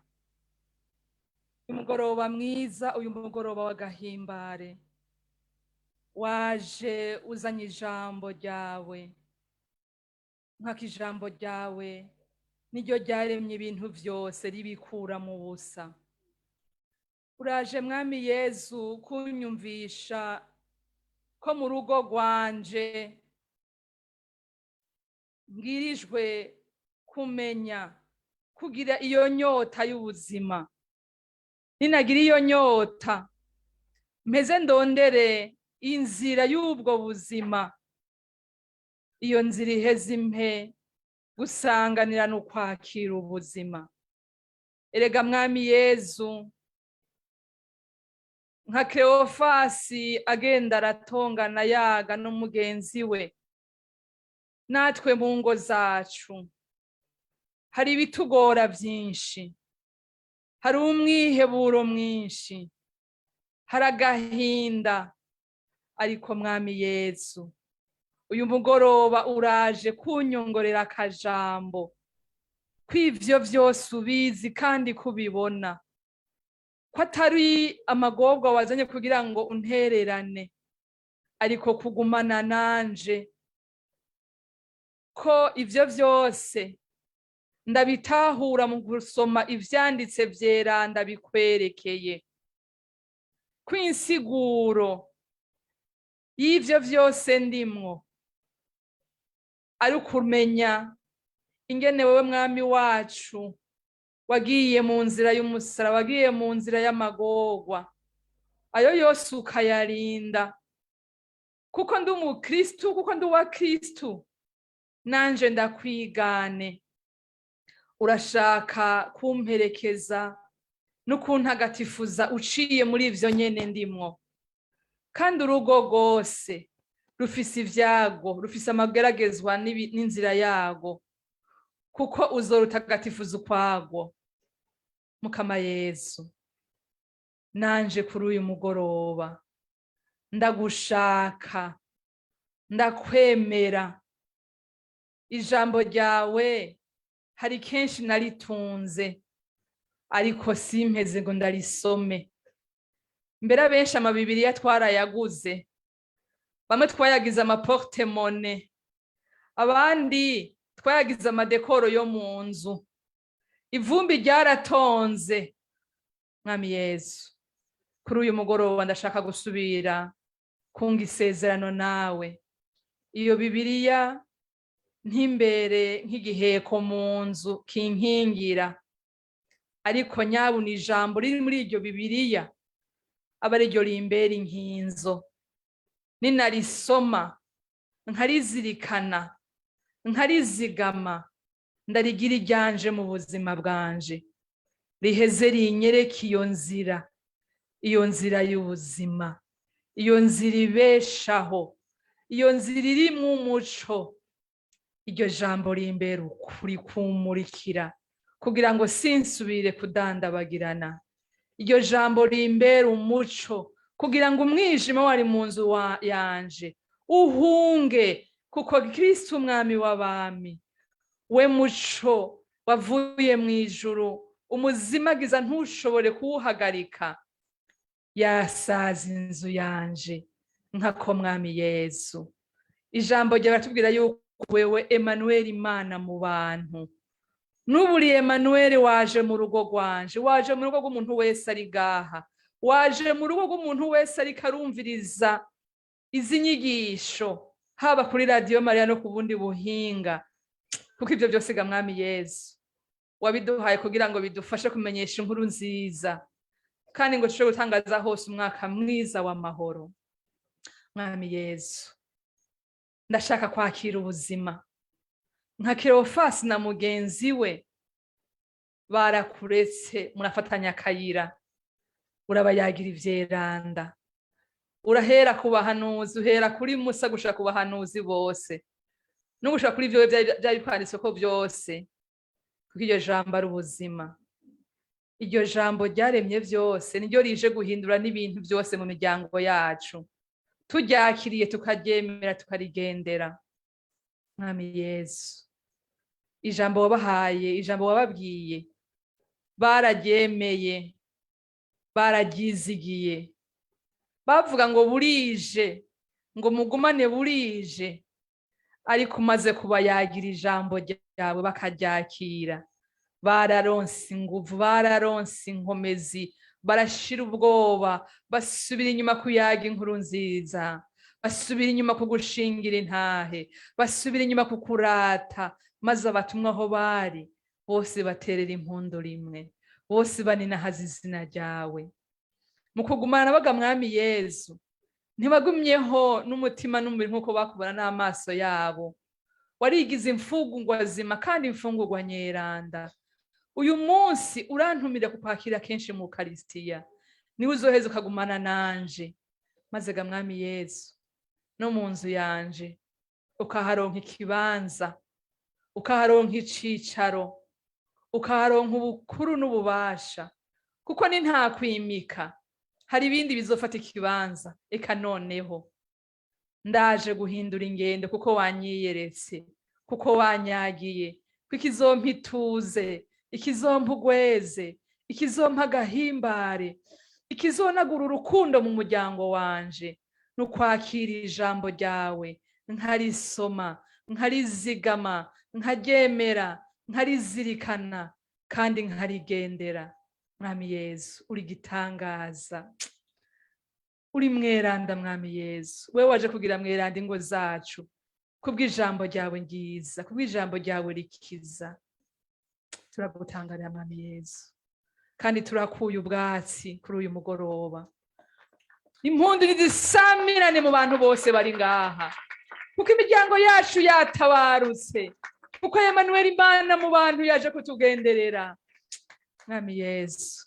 uyu mugoroba mwiza, uyu mugoroba w'agahimbare, waje uzanye ijambo ryawe. Nk'ako ijambo ryawe niryo ryaremye ibintu byose ribikura mu busa. Uraje Mwami Yezu kunyumvisha ko mu rugo rwanje mbwirijwe kumenya kugira iyo nyota y'ubuzima. Ninagira iyo nyota, mpeze ndondere inzira y'ubwo buzima. Iyo nzira iheze impe gusanganira no kwakira ubuzima. Erega Mwami Yezu, nka Kleofasi agenda aratongana yaga n'umugenzi we, natwe mu ngo zacu hari ibitugora byinshi, hari umwiheburo mwinshi, hari agahinda. Ariko Mwami Yezu, uyu mugoroba uraje kunyongorera akajambo kw'ivyo vyose ubizi kandi kubibona, ko atari amagorwa wazanye kugira ngo untererane, ariko kugumana nanje, ko ivyo vyose ndabitahura mu gusoma ivyanditse vyeranda bikwerekeye, kw'insiguro y'ivyo vyose ndimwo ari ukumenya ingene wewe Mwami wacu wagiye mu nzira y'umusaraba, wagiye mu nzira y'amagorwa, ayo yose ukayarinda. Kuko ndi umukristu, kuko ndi uwa Kristu, nanje ndakwigane. Urashaka kumperekeza no kuntagatifuza uciye muri ivyo nyene ndimwo. Kandi urugo rwose rufise ivyago, rufise amageragezwa n'inzira yago, kuko uzorutagatifuza ukwago. Mukama Yezu, nanje kuri uyu mugoroba ndagushaka, ndakwemera. Ijambo ryawe hari kenshi naritunze, ariko simpeze ngo ndarisome. Mbere abenshi amabibiriya twarayaguze, bamwe twayagize amaporte-monnaie, abandi twayagize amadekoro yo mu nzu. Ivumbi ryaratonze. Mwami Yezu, kuri uyu mugoroba ndashaka gusubira kunga isezerano nawe. Iyo Bibiliya ntimbere nk'igiheko mu nzu kinkingira, ariko nyabuna ijambo riri muri iryo Bibiliya aba ariryo rimbera inkinzo. Ninarisoma nkarizirikana, nkarizigama, ndarigira iryanje mu buzima bwanje, riheze rinyereke iyo nzira, iyo nzira y'ubuzima, iyo nzira ibeshaho, iyo nzira irimwo umuco. Iryo jambo rimbera ukuri kumurikira kugira ngo sinsubire kudandabagirana. Iryo jambo rimbera umuco kugira ngo umwijima wari mu nzu yanje uhunge, kuko Kristo umwami w'abami, we muco wavuye mu ijuru, umuzimagiza ntushobore kuwuhagarika, yasaza inzu yanje nkako Mwami Yezu. Ijambo ryawe ratubwira yuko wewe Emmanuel, Imana mu bantu, n'ubu uri Emmanuel, waje mu rugo rwanje, waje mu rugo rw'umuntu wese ari gaha, waje mu rugo rw'umuntu wese ariko arumviriza izi nyigisho, haba kuri Radiyo Mariya no ku bundi buhinga, kuko ibyo byose ga Mwami Yezu wabiduhaye kugira ngo bidufashe kumenyesha inkuru nziza, kandi ngo dushobore gutangaza hose umwaka mwiza w'amahoro. Mwami Yezu, ndashaka kwakira ubuzima nka Kleofasi na mugenzi we. Barakuretse murafatanya akayira, urabayagira ivyeranda, urahera ku bahanuzi, uhera kuri Musa gushika ku bahanuzi bose, no gushika kuri vyowe vyari vyanditswe ko vyose, kuko iryo jambo ari ubuzima. Iryo jambo ryaremye byose niryo rije guhindura n'ibintu byose mu miryango yacu, turyakiriye, tukaryemera, tukarigendera. Mwami Yezu, ijambo wabahaye, ijambo wababwiye, bararyemeye, bararyizigiye. Bavuga ngo burije, ngo mugumane burije, ariko umaze kubayagira ijambo ryawe bakaryakira, bararonse inguvu, bararonse inkomezi, barashira ubwoba, basubira inyuma kuyaga inkuru nziza, basubira inyuma kugushingira intahe, basubira inyuma kukurata. Maze abatumwa aho bari bose baterera impundu rimwe, bose baninahaza izina ryawe. Mu kugumana baga, Mwami Yezu, ntibagumyeho n'umutima n'umubiri nk'uko bakubona n'amaso yabo. Warigize imfungurwa zima kandi imfungurwa nyeranda. Uyu munsi urantumira kukwakira kenshi mu Ukarisitiya, niwe uzoheza ukagumana nanje. Maze ga Mwami Yezu, no mu nzu yanje ukaharonka ikibanza, ukaharonka icicaro, ukaharonka ubukuru n'ububasha, kuko ni nta kwimika hari ibindi bizofata ikibanza. Eka noneho ndaje guhindura ingendo, kuko wanyiyeretse, kuko wanyagiye ko ikizompa ituze, ikizompa ugweze, ikizompa agahimbare, ikizonagura urukundo mu muryango wanje ni ukwakira ijambo ryawe, nkarisoma, nkarizigama, nkaryemera, nkarizirikana kandi nkarigendera. Mwami Yezu, uri gitangaza, uri mweranda. Mwami Yezu, wewe waje kugira mweranda ingo zacu kubw'ijambo ryawe ryiza, kubw'ijambo ryawe rikiza. Turagutangarira, Mwami Yezu, kandi turakuye ubwatsi kuri uyu mugoroba. Impundu nizisamirane mu bantu bose bari ngaha, kuko imiryango yacu yatabarutse, kuko Emanuel Imana mu bantu yaje kutugenderera. Mwami Yezu,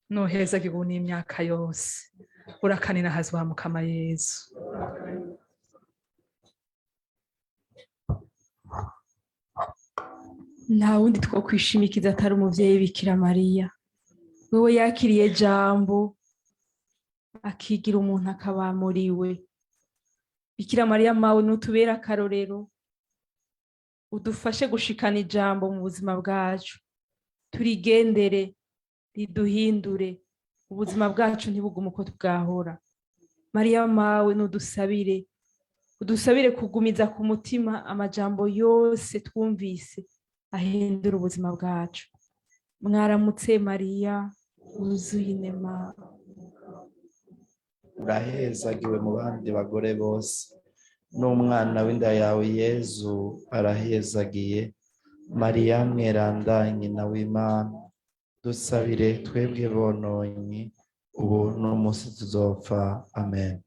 nuheza gihugu n'imyaka yose, urakanira hazwa Mukama Yezu. Nta wundi twokwishimikiza atari umuvyeyi Bikira Mariya, wewe yakiriye jambo akigira umuntu akaba muri we. Bikira Mariya mawe, nutubere akarorero, udufashe gushikana ijambo mu buzima bwacu, turigendere, riduhindure ubuzima bwacu, ntibugume uko bwahora. Mariya mawe, nudusabire, udusabire kugumiza ku mutima amajambo yose twumvise ahindura ubuzima bwacu. Mwaramutse Mariya, wuzuye inema. Urahezagiwe mu bandi bagore bose, n'umwana w'inda yawe Yezu arahezagiye. Mariya mweranda, nyina w'Imana, dusabire twebwe bononyi, ubu n'umunsi tuzopfa. Amen.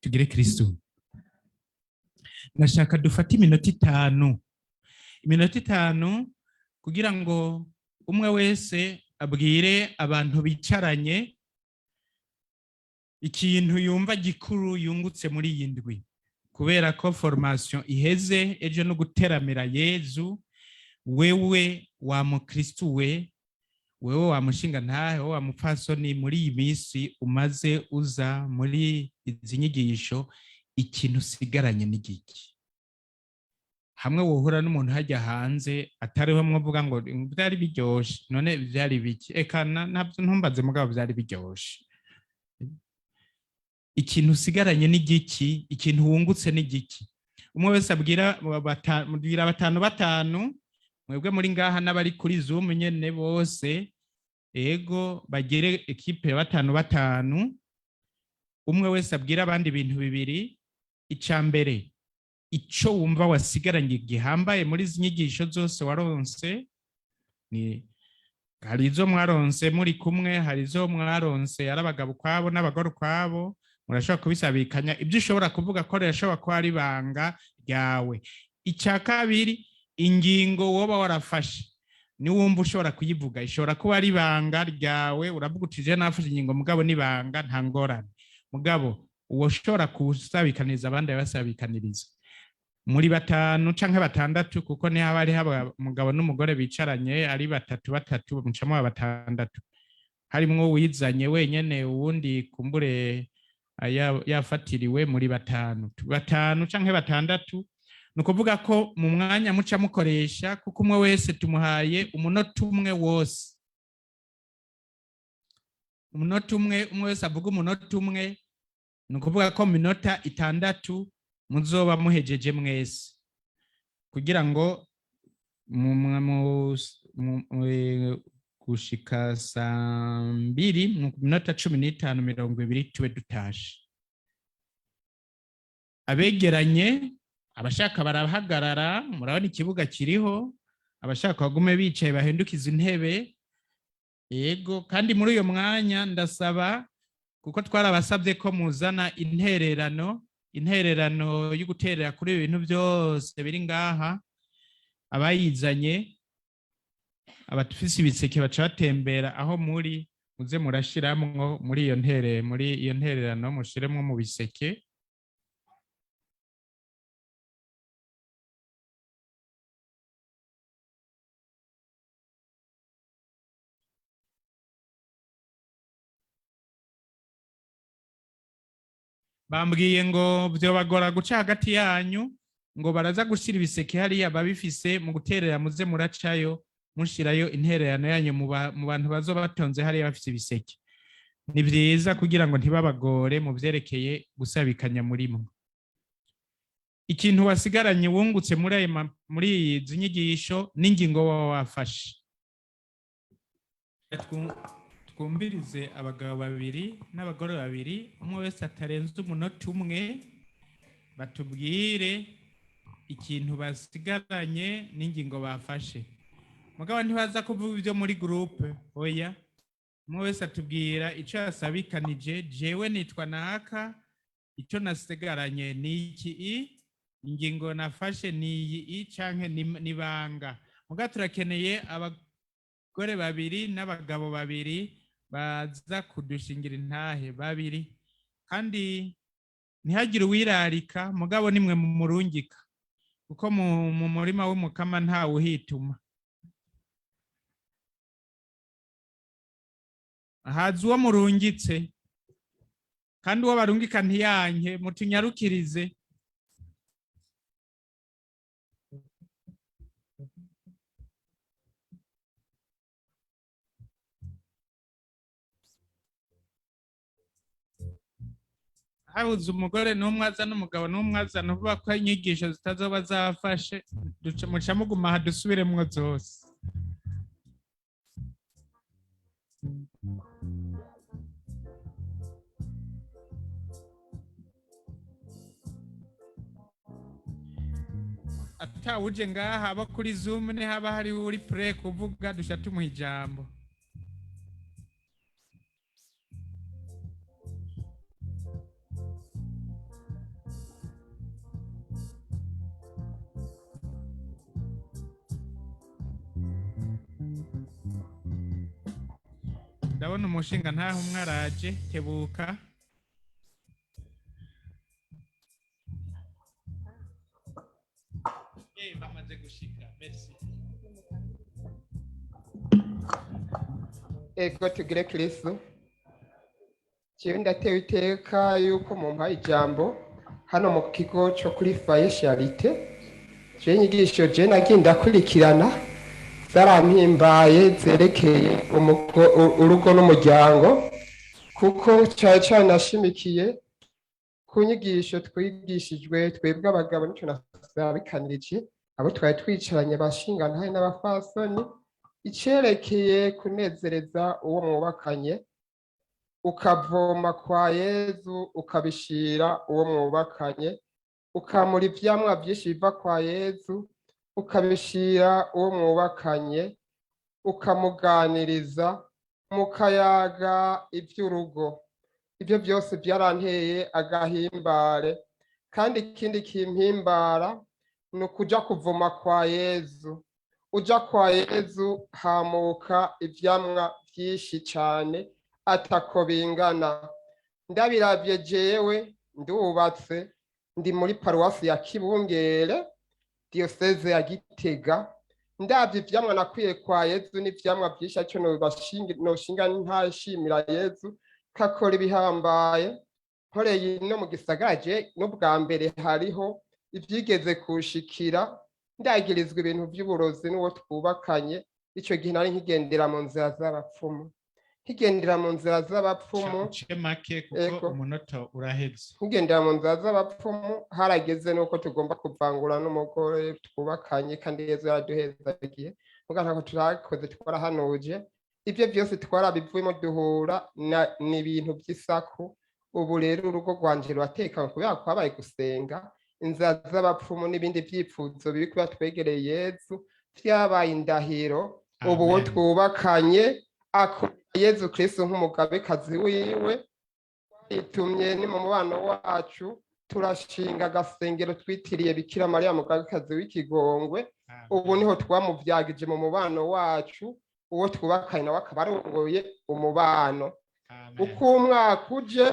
Tugire Kristu. Ndashaka dufate iminota 5, iminota 5, kugira ngo umwe wese abwire abantu bicaranye ikintu yumva gikuru yungutse muri iyi ndwi, kubera ko formation iheze ejo no guteramira Yezu. Wewe wa mukristu, we wewe wa mushinga ntahe, wowe wa mupfasoni, muri iyi minsi umaze uza muri izi nyigisho, ikintu usigaranye n'igiki? Hamwe wohura n'umuntu hajya hanze atariho mwavuga ngo byari biryoshe, none byari biki? Eka ntabyo ntumbaze, mugabo byari biryoshe. Ikintu usigaranye n'igiki? Ikintu wungutse n'igiki? Umwe wese abwira mubwira batanu batanu, mwebwe muri ngaha n'abari kuri Zoom nyene bose. Ego, bagire ekipe ya batanu batanu, umwe wese abwira abandi ibintu bibiri. Ica mbere, ico wumva wasigaranye gihambaye muri izi nyigisho zose waronse. Ni hari izo mwaronse muri kumwe, hari izo mwaronse ari abagabo ukwabo n'abagore ukwabo, murashobora kubisabikanya. Ibyo ushobora kuvuga ko rirashobora kuba ari ibanga ryawe. Icya kabiri, ingingo woba warafashe. Niwumva ushobora kuyivuga, ishobora kuba ari ibanga ryawe, uravuga uti: "Je nafashe ingingo, mugabo n'ibanga, nta ngorane." Mugabo uwo ushobora kusabikaniriza abandi, abasabikaniriza muri batanu canke batandatu, kuko niho haba hariho umugabo n'umugore bicaranye ari batatu batatu, mucamo batandatu, harimwo uwizanye wenyene, uwundi kumbure yafatiriwe, muri batanu, batanu canke batandatu. Ni ukuvuga ko mu mwanya muca mukoresha, kuko umwe wese tumuhaye umunota umwe wose, umunota umwe, umwe wese avuga umunota umwe. Ni ukuvuga ko mu minota 6 muzoba muhejeje mwese, kugira ngo gushika saa 2, mu minota 15, 20, tube dutashe. Abegeranye, abashaka barahagarara, murabona ikibuga kiriho, abashaka bagume bicaye, bahindukiza intebe. Yego, kandi muri uyo mwanya ndasaba, kuko twarabasabye ko muzana intererano, intererano yo guterera kuri ibi bintu byose biri ngaha. Abayizanye, abafise ibiseke baca batembera aho muri, muze murashiramwo muri iyo ntererano, mushiremwo mu biseke. Bambwiye ngo vyobagora guca hagati yanyu, ngo baraza gushira ibiseke hariya babifise mu guterera, muze muracayo mushirayo intererano yanyu mu bantu bazoba batonze hariya bafise ibiseke. Ni vyiza kugira ngo ntibabagore mu vyerekeye gusabikanya. Murimwo ikintu wasigaranye, wungutse muri izi nyigisho n'ingingo waba wafashe. Twumvirize abagabo babiri n'abagore babiri, umwe wese atarenze umunota umwe, batubwire ikintu basigaranye n'ingingo bafashe. Mugabo ntibaza kuvuga ibyo muri groupe, oya. Umwe wese atubwira icyo yasabikanije: "Jewe nitwa naka, icyo nasigaranye ni iki, ingingo nafashe ni iyi canke nibanga." Mugabo turakeneye abagore babiri n'abagabo babiri baza kudushingira intahe, babiri, kandi ntihagire uwirarika, mugabo nimwe mumurungika, kuko mu murima w'umukama ntawe uhituma. Haza uwo murungitse, kandi uwo barungika ntiyanke, mutunyarukirize. Habuze umugore n'umwe aza n'umugabo n'umwe aza, nuvuga ko inyigisho zitazoba zafashe, muca muguma aha dusubiremwo zose. Atawuje ngaha, abo kuri Zoom, haba hari uri prêt kuvuga, duca tumuha ijambo. Ndabona umushinga ntaho umwe araje, tebuka. Bamaze gushika, merci. Ego, tugire Kristu. Jewe ndatewe iteka yuko mumpaye ijambo hano mu kigo cyo kuri Foyer Charité. Jewe inyigisho je nagiye ndakurikirana zarampimbaye, zerekeye urugo n'umuryango, kuko cyane cyane nashimikiye ku nyigisho twigishijwe twebwe abagabo. Nico nasabikanirije abo twari twicaranye, bashingantahe n'abafasoni, icerekeye kunezereza uwo mwubakanye, ukavoma kwa Yezu ukabishira uwo mwubakanye, ukamura ivyamwa vyinshi biva kwa Yezu ukabishira uwo mwubakanye, ukamuganiriza, mukayaga ivy'urugo. Ibyo byose byaranteye agahimbare. Kandi ikindi kimpimbara ni ukuja kuvoma kwa Yezu. Uja kwa Yezu hamuka ivyamwa vyinshi cane atako bingana. Ndabiravye, jewe ndubatse, ndi muri paruwasi ya Kibungere, diyoseze ya Gitega. Ndabye ivyamwa nakwiye kwa Yezu n'ivyamwa vyinshi, aricyo noshinga ntashimira Yezu ko akora ibihambaye. Nkoreye no mu gisagara je n'ubwa mbere hariho ivyigeze kushikira, ndagirizwa ibintu vy'uburozi n'uwo twubakanye. Ico gihe nari nkigendera mu nzira z'abapfumu, nkigendera mu nzira z'abapfumu. Uce make kuko Ego. umunota uraheze. Nkigendera mu nzira z'abapfumu, harageze nuko tugomba kuvangura n'umugore twubakanye, kandi Yezu yaraduhezagiye. Muga ntako turakoze, twarahanuje, ibyo byose twarabivuyemo, duhura n'ibintu by'isaku. Ubu rero urugo rwanje ruratekanye kubera kwabaye gusenga. Inzira z'abapfumu n'ibindi byifuzo bibi, kubera twegereye Yezu, vyabaye indahiro. Ubu uwo Amen. twubakanye akora Yezu Kristu nk'umugabekazi wiwe. Itumye ni mu mubano wacu turashinga agasengero twitiriye Bikira Mariya Mugabekazi w'Ikigongwe. Ubu niho twamuvyagije mu mubano wacu, uwo twubakanye nawe akaba arongoye umubano. Amen. Uko umwaka uje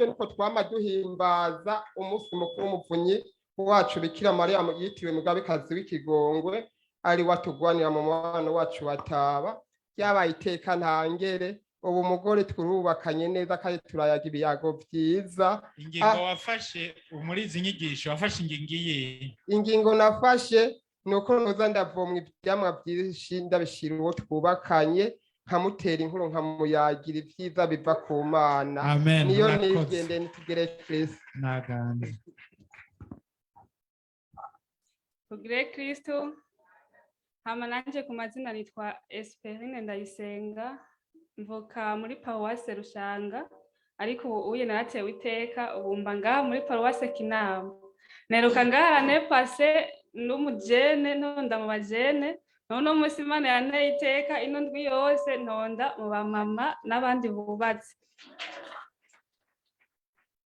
niko twama duhimbaza umunsi mukuru w'umuvunyi wacu Bikira Mariya yitiriwe Mugabekazi w'Ikigongwe, ari watugwanira mu mubano wacu wataba. Ryabaye iteka ntangere. Ubu umugore turubakanye neza kandi turayaga ibiyago vyiza. Ingingo wafashe muri izi nyigisho, wafashe ingingo iyihe? Ingingo nafashe ni uko noza ndavomwa ivyamwa vyinshi, ndabishira uwo twubakanye, nkamutera inkuru, nkamuyagira ivyiza biva ku Mana. Amen. Niyo Murakoze. nigende nitugere Kristo. Naganze. Tugire Kristo. Hama nanje ku mazina nitwa Esperine Ndayisenga, mvuka muri paruwase Rushanga, ariko ubu uye naratewe iteka, ubu mba ngaha muri paruwase Kinama. Neruka ngaha l'année passée n'umujene, ntonda mu bajene. None uno munsi Imana yanteye iteka, ino ndwi yose ntonda mu bamama n'abandi bubatse.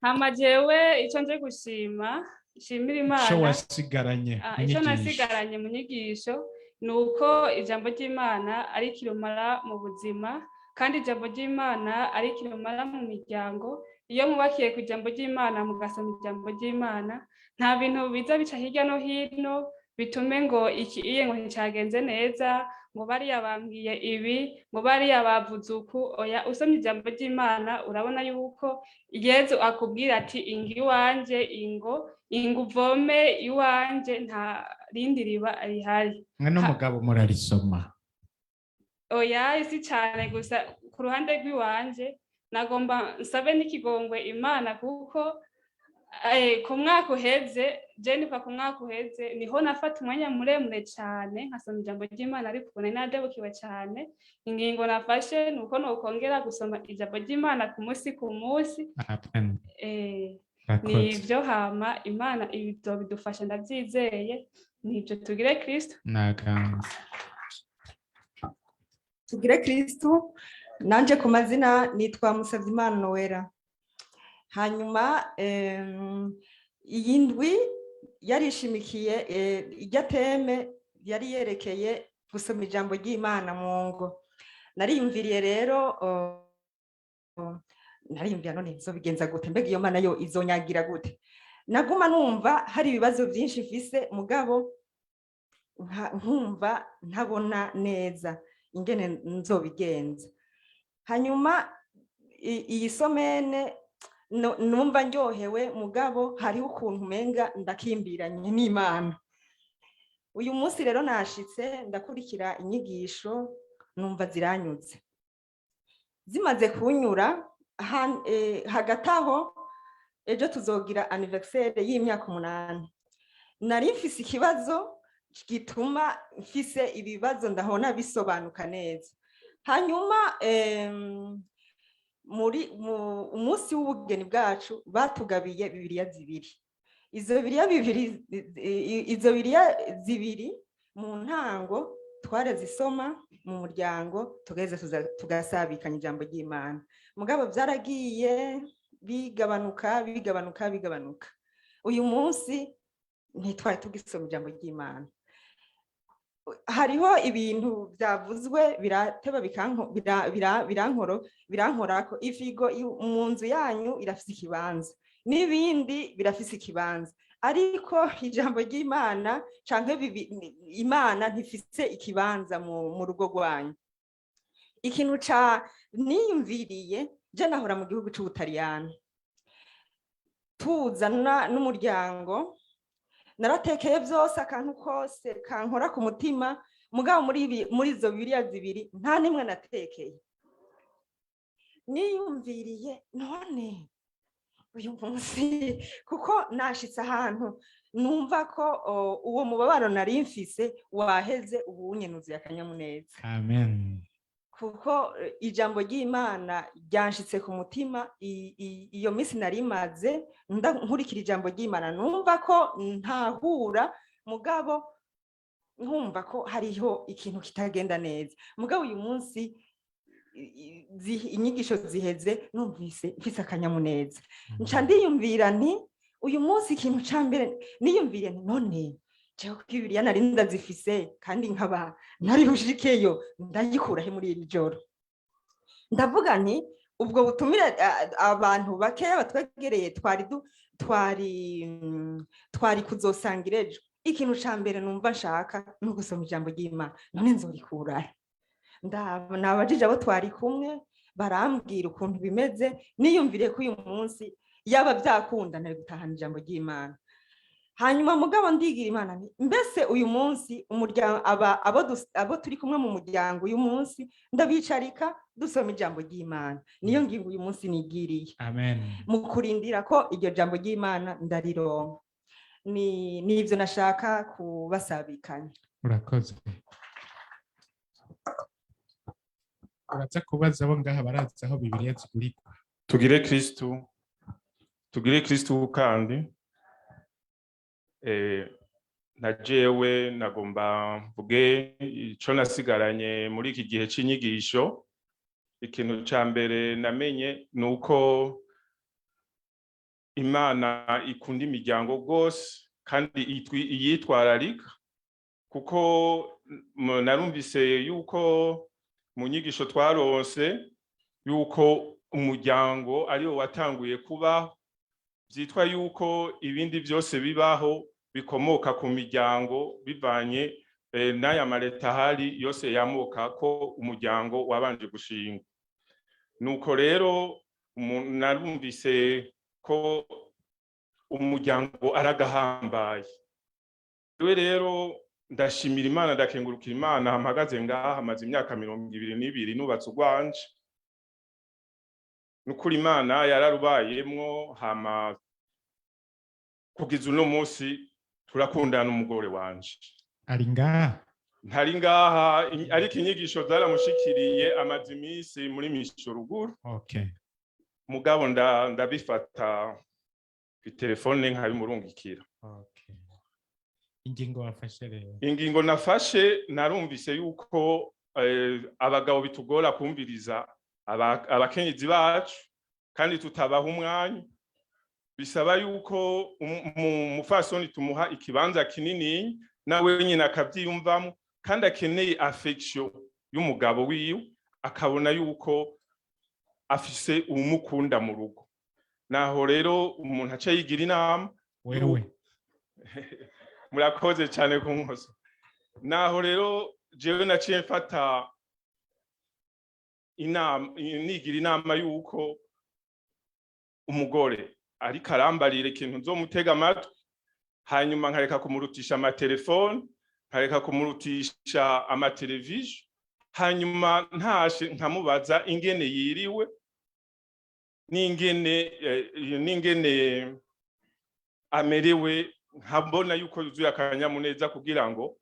Hama jewe ico nje gushima, nshimira Ico Imana. wasigaranye Ah, mu icyo nyigisho. nasigaranye mu nyigisho ni uko ijambo ry'Imana ari kirumara mu buzima, kandi ijambo ry'Imana ari kirumara mu miryango. Iyo mubakiye ku ijambo ry'Imana, mugasoma ijambo ry'Imana, nta bintu biza bica hirya no hino bitume ngo iki iye ngo nticagenze neza, ngo bariya bambwiye ibi, ngo bariya bavuze uku. Oya, usomye ijambo ry'Imana urabona yuko Yezu akubwira ati: "Ingo iwanje, ingo, ingo uvome iwanje, nta rindi riba rihari." Mwe n'umugabo murarisoma? Oya, si cyane, gusa ku ruhande rw'iwanje nagomba nsabe n'ikigongwe Imana, kuko ku mwaka uheze, Jennifer, ku mwaka uheze niho nafata umwanya muremure cyane nkasoma ijambo ry'Imana, ariko ubu nari nadebukiwe cyane. Ingingo nafashe ni uko nokongera gusoma ijambo ry'Imana ku munsi ku munsi. Amen. Ni Murakoze. ibyo. Hama Imana ibyo bidufasha, ndabyizeye. Ni ibyo. Tugire Kristo. Naganze. Tugire Kristu. Nanje ku mazina nitwa Musavyimana Noella. Hanyuma iyi ndwi yarishimikiye irya thème yari yerekeye gusoma ijambo ry'Imana mu ngo. Nariyumviriye rero, oh, nariyumvira: none nzobigenza gute? Mbega iyo Mana yo izonyagira gute? Naguma numva hari ibibazo byinshi mfise, mugabo nkumva ntabona neza ingene nzobigenza. Hanyuma iyi semaine numva ndyohewe, mugabo hariho ukuntu umenga ndakimbiranye n'Imana. Uyu munsi rero nashitse ndakurikira inyigisho, numva ziranyuze. Zimaze kunyura, hagati aho ejo tuzogira anniversaire y'imyaka 8. Nari mfise ikibazo gituma mfise ibibazo ndabona bisobanuka neza. Hanyuma muri umunsi w'ubugeni bwacu batugabiye Bibiliya zibiri. Izo Bibiliya bibiri, izo Bibiliya zibiri, mu ntango twarazisoma mu muryango, tugaheza tugasabikanya ijambo ry'Imana. Mugabo byaragiye bigabanuka, bigabanuka, bigabanuka. Uyu munsi ntitwari tugisoma ijambo ry'Imana. Hariho ibintu byavuzwe birateba birankorako. Ifirigo mu nzu yanyu irafise ikibanza, n'ibindi birafise ikibanza, ariko ijambo ry'Imana canke Imana ntifise ikibanza mu rugo rwanyu. Ikintu ca niyumviriye, je nahora mu gihugu c'Ubutaliyani, tuzana n'umuryango, naratekeye byose, akantu kose kankora ku mutima. Mugabo muri izo Bibiliya zibiri nta nimwe natekeye. Niyumviriye none uyu munsi, kuko nashitse ahantu numva ko uwo mubabaro nari mfise waheze, ubu nuzuye akanyamuneza. Amen. Kuko ijambo ry'Imana ryanshitse ku mutima. Iyo minsi nari maze nkurikira ijambo ry'Imana, numva ko ntahura, mugabo nkumva ko hariho ikintu kitagenda neza. Mugabo uyu munsi inyigisho ziheze, numvise mfise akanyamuneza. Nca ndiyumvira nti uyu munsi ikintu ca mbere niyumvire nti none jewe ko Bibiliya nari ndazifise kandi nkaba ntari bushikeyo, ndayikurahe muri iri joro? Ndavuga nti ubwo butumire, abantu bakeya batwegereye, twari kuzosangira ejo. Ikintu ca mbere numva nshaka ni ugusoma ijambo ry'Imana. None nzorikurahe? Nabajije abo twari kumwe, barambwira ukuntu bimeze. Niyumviriye ko uyu munsi yaba byakunda nari gutahana ijambo ry'Imana. Hanyuma mugabo ndigira Imana nti mbese uyu munsi umuryango, abo turi kumwe mu muryango, uyu munsi ndabicarika dusoma ijambo ry'Imana. Niyo ngingo uyu munsi nigiriye. Amen. Mu kurindira ko iryo jambo ry'Imana ndarironka, ni ibyo nashaka kubasabikanya. Urakoze. Uraza kubaza abo ngaha barazi aho Bibiliya zigurikwa. Tugire Kristu. Tugire Kristu. Kandi na jewe nagomba mvuge ico nasigaranye muri iki gihe c'inyigisho. Ikintu ca mbere namenye ni uko Imana ikunda imiryango rwose kandi iyitwararika, kuko narumvise yuko mu nyigisho twaronse yuko umuryango ariwo watanguye kubaho, byitwa yuko ibindi byose bibaho bikomoka ku miryango, bivanye n'aya maleta ahari yose yamoka ko umuryango wabanje gushingwa. Nuko rero narumvise ko umuryango aragahambaye. We rero ndashimira Imana, ndakengurukira Imana mpagaze ngaha, maze imyaka 22 nubatse urwanje. Nukuri Imana yararubayemwo, hama kugeza uno munsi turakundana umugore wanje. Ari ngaha? Ntari ngaha, ariko inyigisho zaramushikiriye, amaze iminsi muri misho ruguru. Mugabo ndabifata ku telefone nkabimurungikira. Ingingo wafashe rero? Ingingo nafashe, narumvise yuko abagabo bitugora kumviriza abakenyezi bacu kandi tutabaha umwanya. Bisaba yuko umufasoni tumuha ikibanza kinini, nawe nyine akabyiyumvamo, kandi akeneye affection y'umugabo wiwe, akabona yuko afise uwumukunda mu rugo. Naho rero umuntu aca yigira inama. Wewe. Murakoze cyane ku nkoso. Naho rero jewe naciye mfata inama, nigira inama yuko umugore ariko arambarira ikintu nzomutega amatwi, hanyuma nkareka kumurutisha amatelefone, nkareka kumurutisha amateleviziyo, hanyuma ntashe nkamubaza ingene yiriwe n'ingene amerewe, nkabona yuko yuzuye akanyamuneza, kugira ngo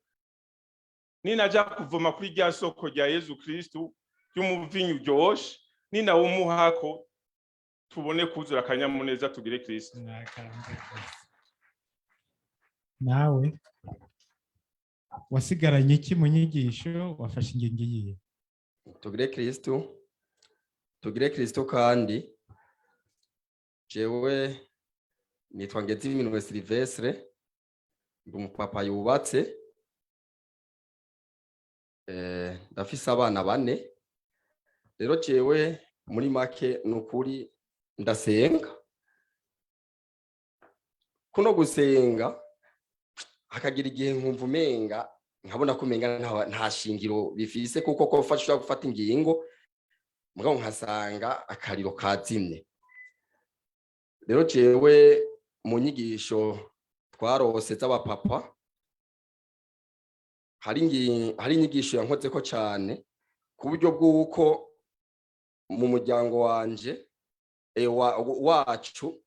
ninaja kuvoma kuri rya soko rya Yezu Kristu ry'umuvinyu uryoshe, ninawumuhako tubone kuzura akanyamuneza. Tugire Kristu. Nawe wasigaranye iki mu nyigisho? Wafashe ingingo iyihe? Tugire Kristu. Tugire Kristu. Kandi jewe nitwa Ngeziminwe Silvestre, ndi umupapa yubatse. Ndafise abana bane. Rero jewe muri make ni ukuri ndasenga. Kuno gusenga hakagira igihe nkumva umenga nkabona ko umenga nta shingiro bifise, kuko ko ushobora gufata ingingo mugabo nkasanga akariro kazimye. Rero jewe mu nyigisho twarose z'abapapa hari inyigisho yankozeko cane ku buryo bw'uko mu muryango wanje wacu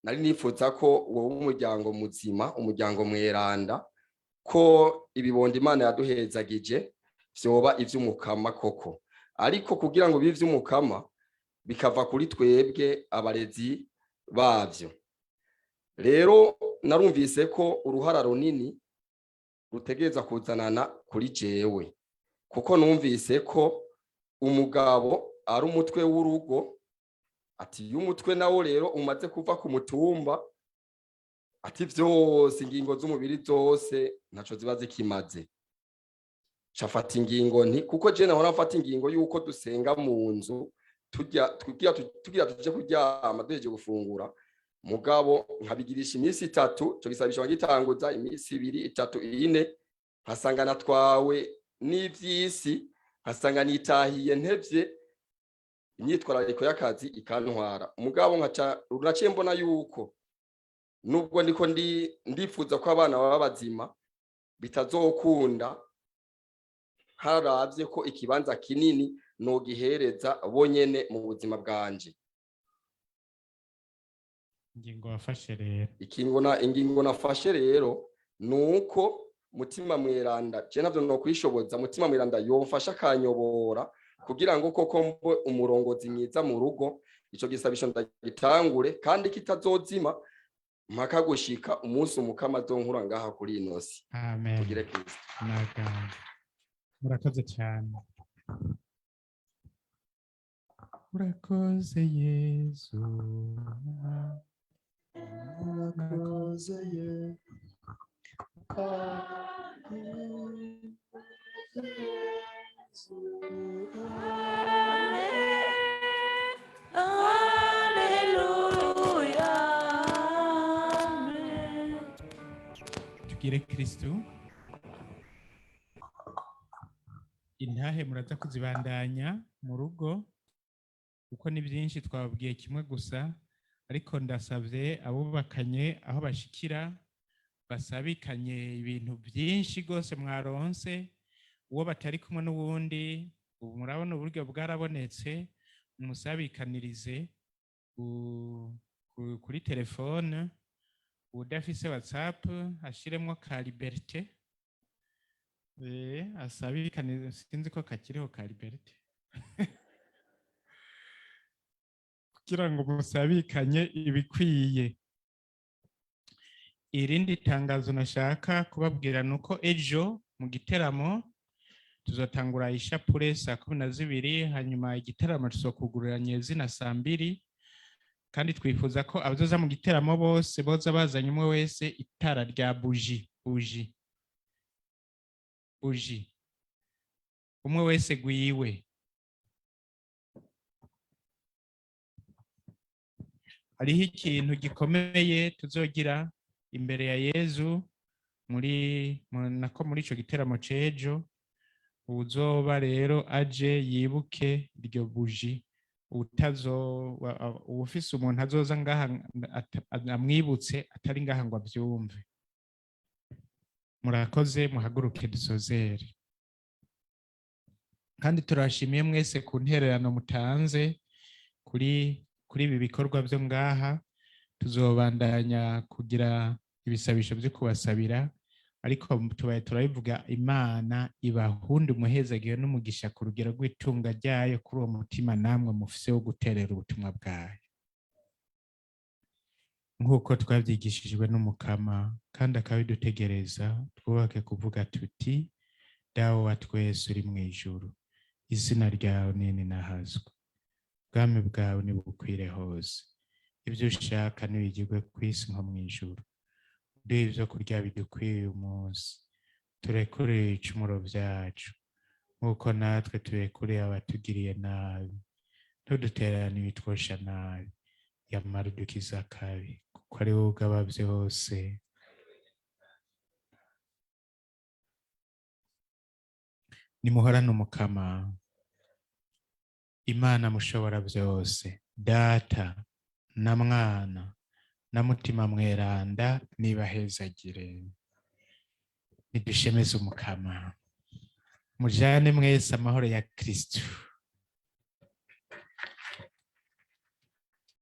nari nifuza ko wowe umuryango muzima, umuryango mweranda, ko ibibondo Imana yaduhezagije vyoba ivy'umukama koko. Ariko kugira ngo bibe ivy'umukama bikava kuri twebwe abarezi bavyo. Rero narumvise ko uruhara runini rutegereza kuzanana kuri jewe, kuko numvise ko umugabo ari umutwe w'urugo. Ati iyo umutwe nawo rero umaze kuva ku mutumba, ati vyose ingingo z'umubiri zose ntaco ziba zikimaze. Cafata ingingo nti kuko je nahora mfata ingingo yuko dusenga mu nzu turya tugira tuje kuryama duhejeje gufungura, mugabo nkabigirisha iminsi itatu, ico gisabisho nkagitanguza iminsi ibiri, itatu, ine, nkasanga natwawe n'ivy'isi, nkasanga nitahiye ntevye, imyitwarariko y'akazi ikantwara. Mugabo nkaca naciye mbona yuko nubwo ndiko ndifuza ko abana baba bazima bitazokunda haravye ko ikibanza kinini nogihereza bonyene mu buzima bwanje. Ingingo wafashe rero? Ingingo nafashe rero nuko Mutima Mweranda, je navyo nokwishoboza, Mutima Mweranda yomfasha akanyobora kugira ngo koko mbe umurongozi mwiza mu rugo. Ico gisabisho ndagitangure kandi kitazozima mpaka gushika umunsi umukama azonkura ngaha kuri ino si. Amen. Tugire Kristo. Naganje. Murakoze cyane. Urakoze Yezu. Urakoze Yezu. Alleluia. Amen. Tugire Kristo. Intahe muraza kuzibandanya mu rugo kuko ni byinshi twababwiye kimwe gusa, ariko ndasabye abubakanye aho bashikira basabikanye ibintu byinshi rwose mwaronse, uwo batari kumwe n'uwundi. Ubu murabona uburyo bwarabonetse, musabikanirize kuri telefone. Udafise WhatsApp ashiremwo ka Liberté, asabikanirize. Sinzi ko kakiriho ka Liberté, kugira ngo musabikanye ibikwiye. Irindi tangazo nashaka kubabwira ni uko ejo mu giteramo tuzotangura ishapure saa 12, hanyuma igiteramo tuzokugurura nyezina saa 2, kandi twifuza ko abazoza mu giteramo bose boza bazanye umwe wese itara rya buji, buji, buji, umwe wese gwiwe. Hariho ikintu gikomeye tuzogira imbere ya Yezu muri nako muri ico giteramo c'ejo. Uzoba rero aje yibuke iryo buji. Uwufise umuntu azoza ngaha amwibutse atari ngaha ngo avyumve. Murakoze, muhaguruke dusozere. Kandi turashimiye mwese ku ntererano mutanze kuri ibi bikorwa byo ngaha. Tuzobandanya kugira ibisabisho byo kubasabira, ariko tubaye turabivuga, Imana ibahunde umuhezagiyo n'umugisha ku rugero rw'itunga ryayo kuri uwo mutima namwe mufise wo guterera ubutumwa bwayo nk'uko twabyigishijwe n'Umukama kandi akabidutegereza. Twubake kuvuga tuti: Dawe wa twese uri mu ijuru, izina ryawe nini nahazwe, ubwami bwawe nibukwire hose, ibyo ushaka nibigirwe ku isi nko mu ijuru. Uduhe ibyo kurya bidukwiye uyu munsi. Turekurire ibicumuro byacu nk'uko natwe turekuriye abatugiriye nabi, ntudutererane ibitwosha nabi, yamara udukize akabi, kuko ari wowe ugaba byose. Nimuhorane Umukama Imana mushobora byose, Data na Mwana na Mutima Mweranda, nibahezagire. Nidushemeze Umukama. Mujane mwese amahoro ya Kristu.